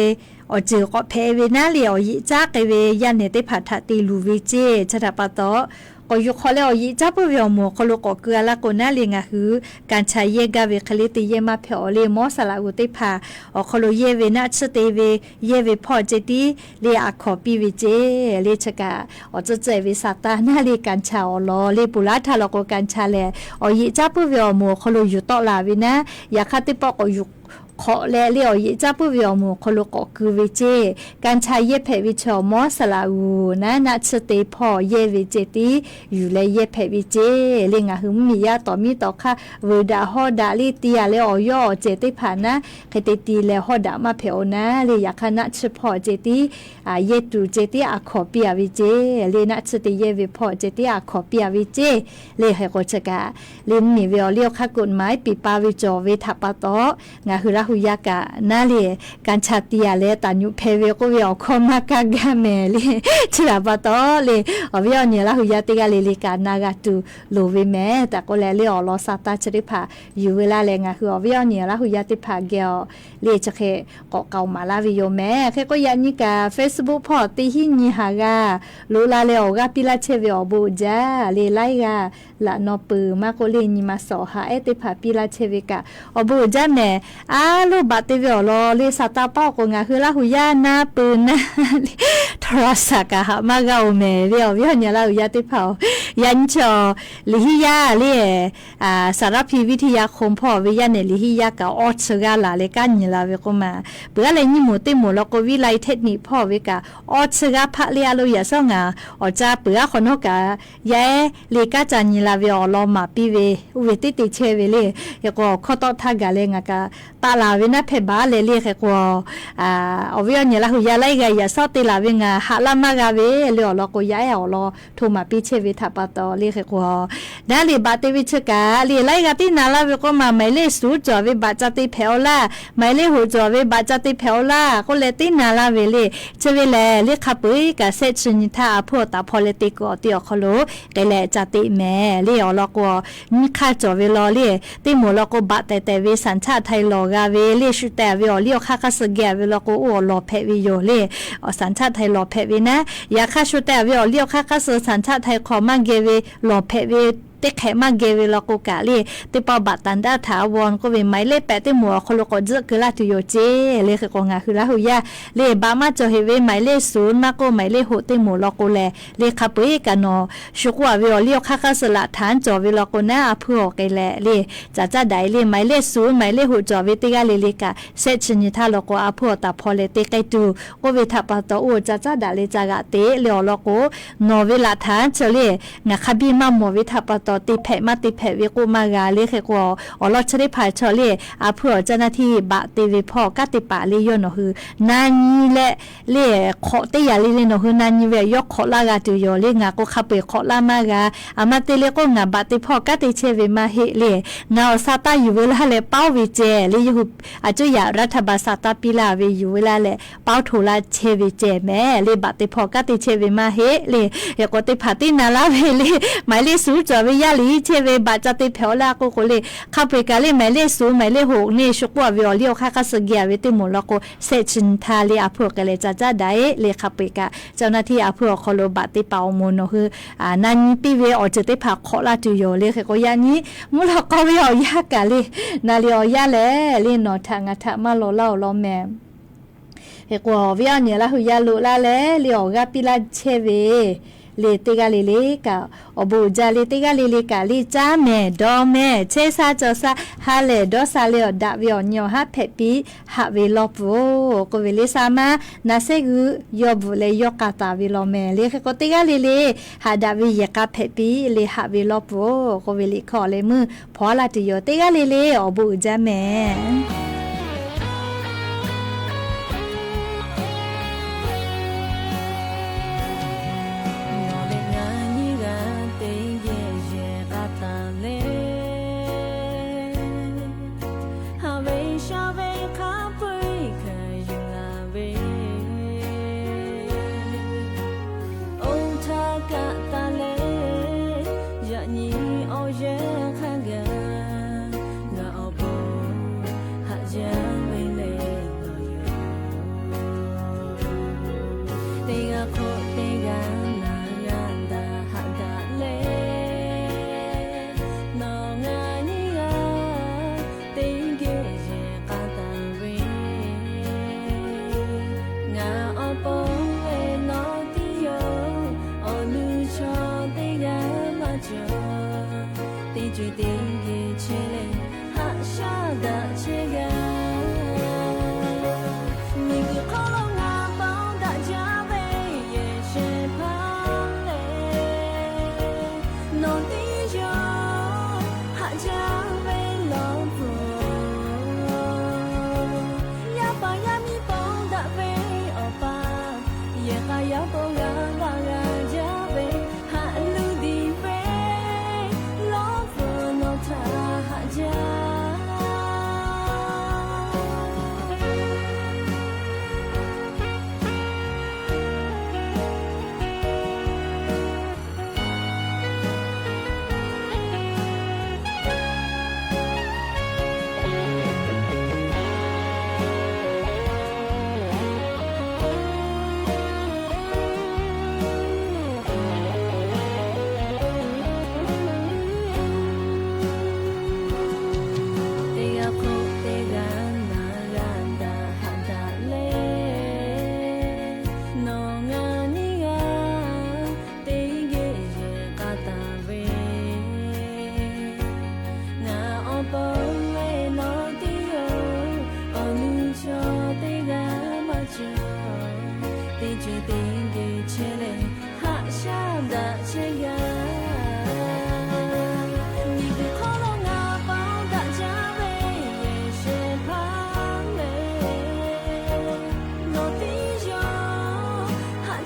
awˬ ceuˬ k'awꞈ hpehꞈ ve naˉ le awˬ yeꞈ caˉ k'ai ve yaˇ nehˬ teˇ hpaˍ htaꞈ te luˬ ve ceˇ. Chi htaꞈ pa taw k'awꞈ yuˬ hk'awꞈ leh awˬ yeꞈ caˉ puiˉ ve awˬ moˍ awˬ hk'aw lo k'awꞈ keu a laˇ k'o naˉ le ngaˬ hui kanˇ cha yehˇ gaˇ ve hk'e le te yehˇ maˇ hpehꞈ-o le. Mawˇ saˍ laꞈ g'uˬ teˇ hpaˍ awˬ hk'aw lo yehˇ ve naˆ tsuhˇ te ve yehˇ ve hpawˇ ceh tiˉ le a hkawnˍ piˇ ve ceˇ le. Chi kaꞈ awˬ tcuhˇ ceh ve saˍtanˍ naˉ le kanˇ cha awˬ lawn le peuˬ laˇ htaˇ law k'o kanˇ cha lehˬ awˬ yeꞈ caˉ puiˉ ve awˬ moˍ awˬ hk'aw lo yuˬ tawˆ la ve naˉ, yaꞈ hk'aˇ teˇ pawˆ k'awꞈ yuˬ hk'awꞈ leh le awˬ yeꞈ caˉ puiˉ ve awˬ moˍ awˬ hk'aw lo k'awꞈ keu ve ceˇ. Kanˇ cha yehˇ hpehꞈ ve chaw mawˇ saˍ laꞈ g'uˬ naˉ naˆ tsuhˇ te hpawˇ yehˇ ve ceh tiˉ yuˬ leh yehˇ hpehꞈ ve ceˇ le. Ngaˬ hui mvuhˇmiˬ yaˇ tawˍ miˇ tawˍ hk'aˇ vuiˬ daꞈ hawˇ daꞈ le ti a leh awˬ yawˇ awˬ cehˬ teˇ hpaˍ naˉ hk'e te ti leh hawˇ daꞈ maˇ hpehꞈ-o naˉ le. Yaꞈ hk'aˇ naˆ tsuhˇ hpawˇ ceh tiˉ yehˇ tuˬ ceh tiˉ a hkawnˍ piˇ a ve ceˇ le. Naˆ tsuhˇ te yehˇ ve hpawˇ ceh tiˉ a hkawnˍ piˇ a ve ceˇ le. Hk'e k'o chi kaꞈ le mvuhˇmiˬ ve awˬ liˇ awˬ hk'aˇ กฎหมาย piˍ pa ve cawˬ ve htaꞈ pa taw ngaˬ hui Laˇ hu yaˇ kaꞈ naˉ le kanˇ cha ti a leh taˍ nyuꞈ hpehꞈ ve k'oˆ ve awˬ hkawˇ maˇ kaˇ gaˇ mehˍ le. Chi htaꞈ pa taw le awˬ viˉ awˬ nyi Laˇ hu yaˇ teˇ g'aˇ le le kaꞈ na g'a tuˬ loˍ ve mehˍ. Taꞈ k'oˆ leh le awˬ lawn saˍtanˍ chi teˇ hpaˍ yuˬ ve laˇ leh ngaˬ hui awˬ viˉ awˬ nyi Laˇ hu yaˇ teˇ hpaˍ geh awˬ le chi hk'e k'awꞈ k'aoˍ maˍ laˇ ve yoˬ mehˍ. Hk'e k'o yaꞈ nyi kaꞈ Facebook hpawˇ teˇ hinˉ nyi haˍ g'a loꞈ la leh awˬ g'aˇ piˇ laˇ chehˇ ve awˬ bon uiˍ jaˇ le laiˉ g'aˇ laꞈ naw peuˬ maˇ k'oˆ le nyi ma suhˍ awˬ ha ehˉ teˇ hpaˍ piˇ laˇ chehˇ ve kaꞈ awˬ bon uiˍ jaˇ mehˍ. A loˉ baꞈ te ve awˬ lawn le saˍtanˍ paˉ awˬ k'o ngaˬ hui Laˇ hu yaˇ naˉ peuˬ naˉ le โทรศัพท์ kaꞈ haꞈ maˇ g'a-oˬ mehˍ ve awˬ viˉ awˬ nyi Laˇ hu yaˇ teˇ hpaˍ-oˬ. Yaꞈ nyi chi awˬ liꞈ hiˉ yaˇ le สารพีวิทยาคม hpawˇ ve yaˇ nehˬ liꞈ hiˉ yaˇ kaꞈ awˇ chi g'aˇ laˬ leh kanˉ nyi la ve k'oˆ ma. Peuˬ aˉ leh nyiˇ moˍ teˇ moˍ law k'o viˉ lai เทคนิค hpawˇ ve kaꞈ awˇ chi g'aˇ hpaˆ le a lo yaꞈ shawˉ ngaˬ awˬ ca peuˬ aˉ hk'awꞈ nawˉ kaꞈ yaˇ ehˉ le kanˉ ca nyi la ve awˬ lawn maˍ piˇ ve oˇ ve teˇ te chehˇ ve le. Hk'e k'o awˬ hkawˇ tawˆ htaˇ gaˬ leh ngaˬ kaꞈ taˆ laˬ ve naˉ hpehˇ baˬ leh le. Hk'e k'o awˬ viˉ awˬ nyi Laˇ hu yaˇ laiˉ g'aˇ yaꞈ shawˉ te laˬ ve ngaˬ haꞈ laˇ maˇ g'a ve le. Awˬ lawn k'o, yaˇ ehˉ awˬ lawn hto maˍ piˇ chehˇ ve htaꞈ pa taw le hk'e k'o, daˇ le baꞈ te ve chi kaꞈ le laiˉ g'aˇ tiˉ na laˇ ve k'oˆ ma, หมายเลขศูนย์ cawˬ ve baꞈ ca te hpehꞈ-aw laˇ, หมายเลขหก cawˬ ve baꞈ ca te hpehꞈ-aw laˇ k'oˆ leh tiˉ na laˇ ve le. Chi ve lehˬ, le hk'a peu-eˬ kaꞈ shehˆ chi nyi htaˇ a hpfuhˇ awˬ taˍ hpawˇ leh te kuiˬ awˬ ti awˬ hk'aw lo k'ai leh ca te mehˍ le. Awˬ lawn k'o, nyiˇ hk'aˇ cawˬ ve law le, teˇ moˍ law k'o, baꞈ tehˬ tehˬ ve สัญชาติไทย lawˬ g'a ve le. Shu tehˬ ve awˬ liˇ awˬ hk'aˇ hk'aˇ suh geh ve law k'o, oˇ awˬ lawˬ hpehꞈ ve yoˬ le. สัญชาติไทย lawˬ hpehꞈ ve naˉ, yaꞈ hk'aˇ shu tehˬ ve awˬ liˇ awˬ hk'aˇ hk'aˇ suh สัญชาติไทย hk'aw maˇ geh ve, lawˬ hpehꞈ ve teˇ hk'ehꞈ maˇ geh ve law k'o kaꞈ le, teˇ pawˆ baꞈ ต่างด้าว ถาวร k'oˆ ve หมายเลขแปด teˇ moˍ awˬ hk'aw lo k'awꞈ tzuhˆ keu laˇ tuˬ yoˬ ceˇ le. Hk'e k'o ngaˬ hui Laˇ huˍ yaˇ le baꞈ maˇ cawˬ heꞈ ve หมายเลขศูนย์ maˇ k'oˆ หมายเลขหก teˇ moˍ law k'o lehˬ, le hk'a peu-eˬ kaꞈ nawˬ shu k'oˆ a ve awˬ liˇ awˬ hk'aˇ hk'aˇ suh หลักฐาน cawˬ ve law k'o naˉ, a hpfuhˇ awˬ k'ai leh le ca caˉ daꞈ-e le. หมายเลขศูนย์ หมายเลขหก cawˬ ve teˇ g'aˇ le le kaꞈ shehˆ chi nyi htaˇ law k'o, a hpuˇ awˬ taˍ hpawˇ leh te k'ai tuˬ k'oˆ ve htaꞈ pa taw, oˇ ca caˉ daꞈ leh ca g'aꞈ te le. Awˬ lawn k'o, nawˬ ve หลักฐาน chi le ngaˬ hk'a biˇ maˇ mawˬ ve htaꞈ pa taw, te hpehꞈ maˇ te hpehꞈ ve k'oˆ maˇ g'a le. Hk'e k'o, awˬ lawn chi teˇ hpaˍ chaw le, a hpuˇ awˬ เจ้าหน้าที่ baꞈ te ve hpawˇ kanˉ te paˍ le yawˇ nawˬ hui na nyi leh le, hk'awꞈ teˇ yanˇ le le nawˬ hui na nyi ve yawˇ hk'awꞈ laˇ g'a tuˬ yoˬ le. Ngaˬ k'o hk'a peu-eˬ hk'awꞈ laˇ maˇ g'a. Aˬ ma te le k'o, ngaˬ baꞈ te hpawˇ kanˉ te chehˇ ve maˇ heˆ le. Ngaˬ awˬ sa taˇ yuˬ ve laˇ leh paoˉ ve ceh le, yawˇ hui a cuˇ yaꞈ รัฐบาล sa taˇ piˇ laˇ ve yuˬ ve laˇ leh paoˉ hto laˇ chehˇ ve ceh mehˍ le. Baꞈ te hpawˇ kanˉ te chehˇ ve maˇ heˆ le. Hk'e k'o, teˇ hpaˍ tiˉ na laˇ ve le, หมายเลขศูนย์ cawˬ ve yaˇ le chehˇ ve baꞈ ca te hpehꞈ-aw laˇ k'oˆ k'o le, hk'a peu-eˬ kaꞈ le หมายเลขศูนย์ หมายเลขหก neˇ shu k'oˆ a ve awˬ liˇ awˬ hk'aˇ hk'aˇ suh geh a ve teˇ moˍ law k'o, shehˆ chi nyi htaˇ le a hpuˇ awˬ k'ai leh ca caˉ daꞈ-e le. Hk'a peu-eˬ kaꞈ เจ้าหน้าที่ a hpuˇ awˬ hk'aw lo baꞈ te paˍ awˬ moˍ nawˬ hui na nyi piˇ ve awˬ ceuˬ teˇ hpaˍ hk'awꞈ laˇ tuˬ yoˬ le. Hk'e k'o, yaꞈ nyi mvuhˇ lawꞈ k'aw ve awˬ yanˇ kaꞈ le, na le awˬ yanˇ lehˬ le, nawˬ htaꞈ ngaˬ htaꞈ maˇ lawˬ laˇ awˬ lawn mehˍ. Hk'e k'o, awˬ viˉ awˬ nyi Laˇ huˍ yaˇ loꞈ laˇ leh le awˬ g'aˇ piˇ laˇ chehˇ ve le, teˇ g'aˇ le le kaꞈ awˬ bon uiˍ jaˇ le. Teˇ g'aˇ le le kaꞈ le caˉ mehˍ dawˇ mehˍ chehˇ sha cawˬ sha ha lehˬ dawˇ sha le awˬ daꞈ ve awˬ nyi awˬ haˉ hpehꞈ piˇ haꞈ ve lawˇ peuˬ-oˬ k'oˆ ve le. Saˍ maˇ naˍ sehˉ g'uiˇ yawˇ bvuhꞈ leh yawˇ k'a taˍ ve law mehˍ le. Hk'e k'o, teˇ g'aˇ le le haꞈ daꞈ ve yehˬ k'a hpehꞈ piˇ le haꞈ ve lawˇ peuˬ-oˬ k'oˆ ve liꞈ hkawˇ leh meuˇ hpaw laˇ tuˬ yoˬ. Teˇ g'aˇ le le awˬ bon uiˍ jaˇ mehˍ. Nawˬ leh ngaˬ nyiˇ g'aˇ teˇ geh yehˬ k'a taˍ leh, haꞈ ve sha ve hk'a peu-eˬ hk'a yuˬ laˬ ve, oˇ htaˇ kaꞈ taˍ leh, yaꞈ nyi awˬ yanˇ hk'a gaˬ ngaˬ awˬ pon haꞈ jaˇ ve le nawˬ yoˬ. Teˇ g'aˇ hk'oˆ teˇ g'aˇ naˬ g'a daꞈ haꞈ daꞈ leh, nawˬ ngaˬ nyiˇ g'aˇ teˇ geh yehˬ k'a taˍ ve, ngaˬ awˬ pon ve nawˬ tiˉ yoˬ. Awˬ nu chaw teˇ g'aˇ maˇ cawˬ, teˇ ceuˬ teˇ geh chehˇ leh haꞈ shaˉ daꞈ chehˇ g'a. Miˬguiˬ hk'oˆ lo ngaˬ pon daꞈ jaˇ ve yehˬ shehˍ hpaˇ lehˬ, nawˬ tiˉ yoˬ haꞈ jaˇ ve lawˇ peuˬ. Yaˇ paˍ yaˇ miˇ pon daꞈ ve awˬ pa, yehˬ k'a yaˇ pon g'a g'a g'a jaˇ ve, haꞈ lu diˬ ve lawˇ peuˬ nawˬ htaꞈ haꞈ jaˇ. Teˇ g'aˇ hk'oˆ teˇ g'aˇ naˬ g'a daꞈ haꞈ daꞈ leh, nawˬ ngaˬ nyiˇ g'aˇ teˇ geh yehˬ k'a taˍ ve, ngaˬ awˬ pon ve nawˬ tiˉ yoˬ. Awˬ nu chaw teˇ g'aˇ maˇ cawˬ, teˇ ceuˬ teˇ geh chehˇ leh haꞈ shaˉ daꞈ chehˇ g'a. Miˬguiˬ hk'oˆ lo ngaˬ pon daꞈ jaˇ ve yehˬ shehˍ hpaˇ lehˬ, nawˬ tiˉ yoˬ haꞈ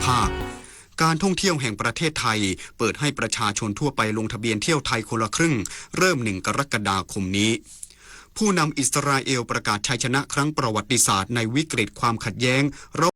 ภาค การท่องเที่ยวแห่งประเทศไทยเปิดให้ประชาชนทั่วไปลงทะเบียนเที่ยวไทยคนละครึ่ง เริ่ม หนึ่ง กรกฎาคมนี้ ผู้นำอิสราเอลประกาศชัยชนะครั้งประวัติศาสตร์ในวิกฤตความขัดแย้งระ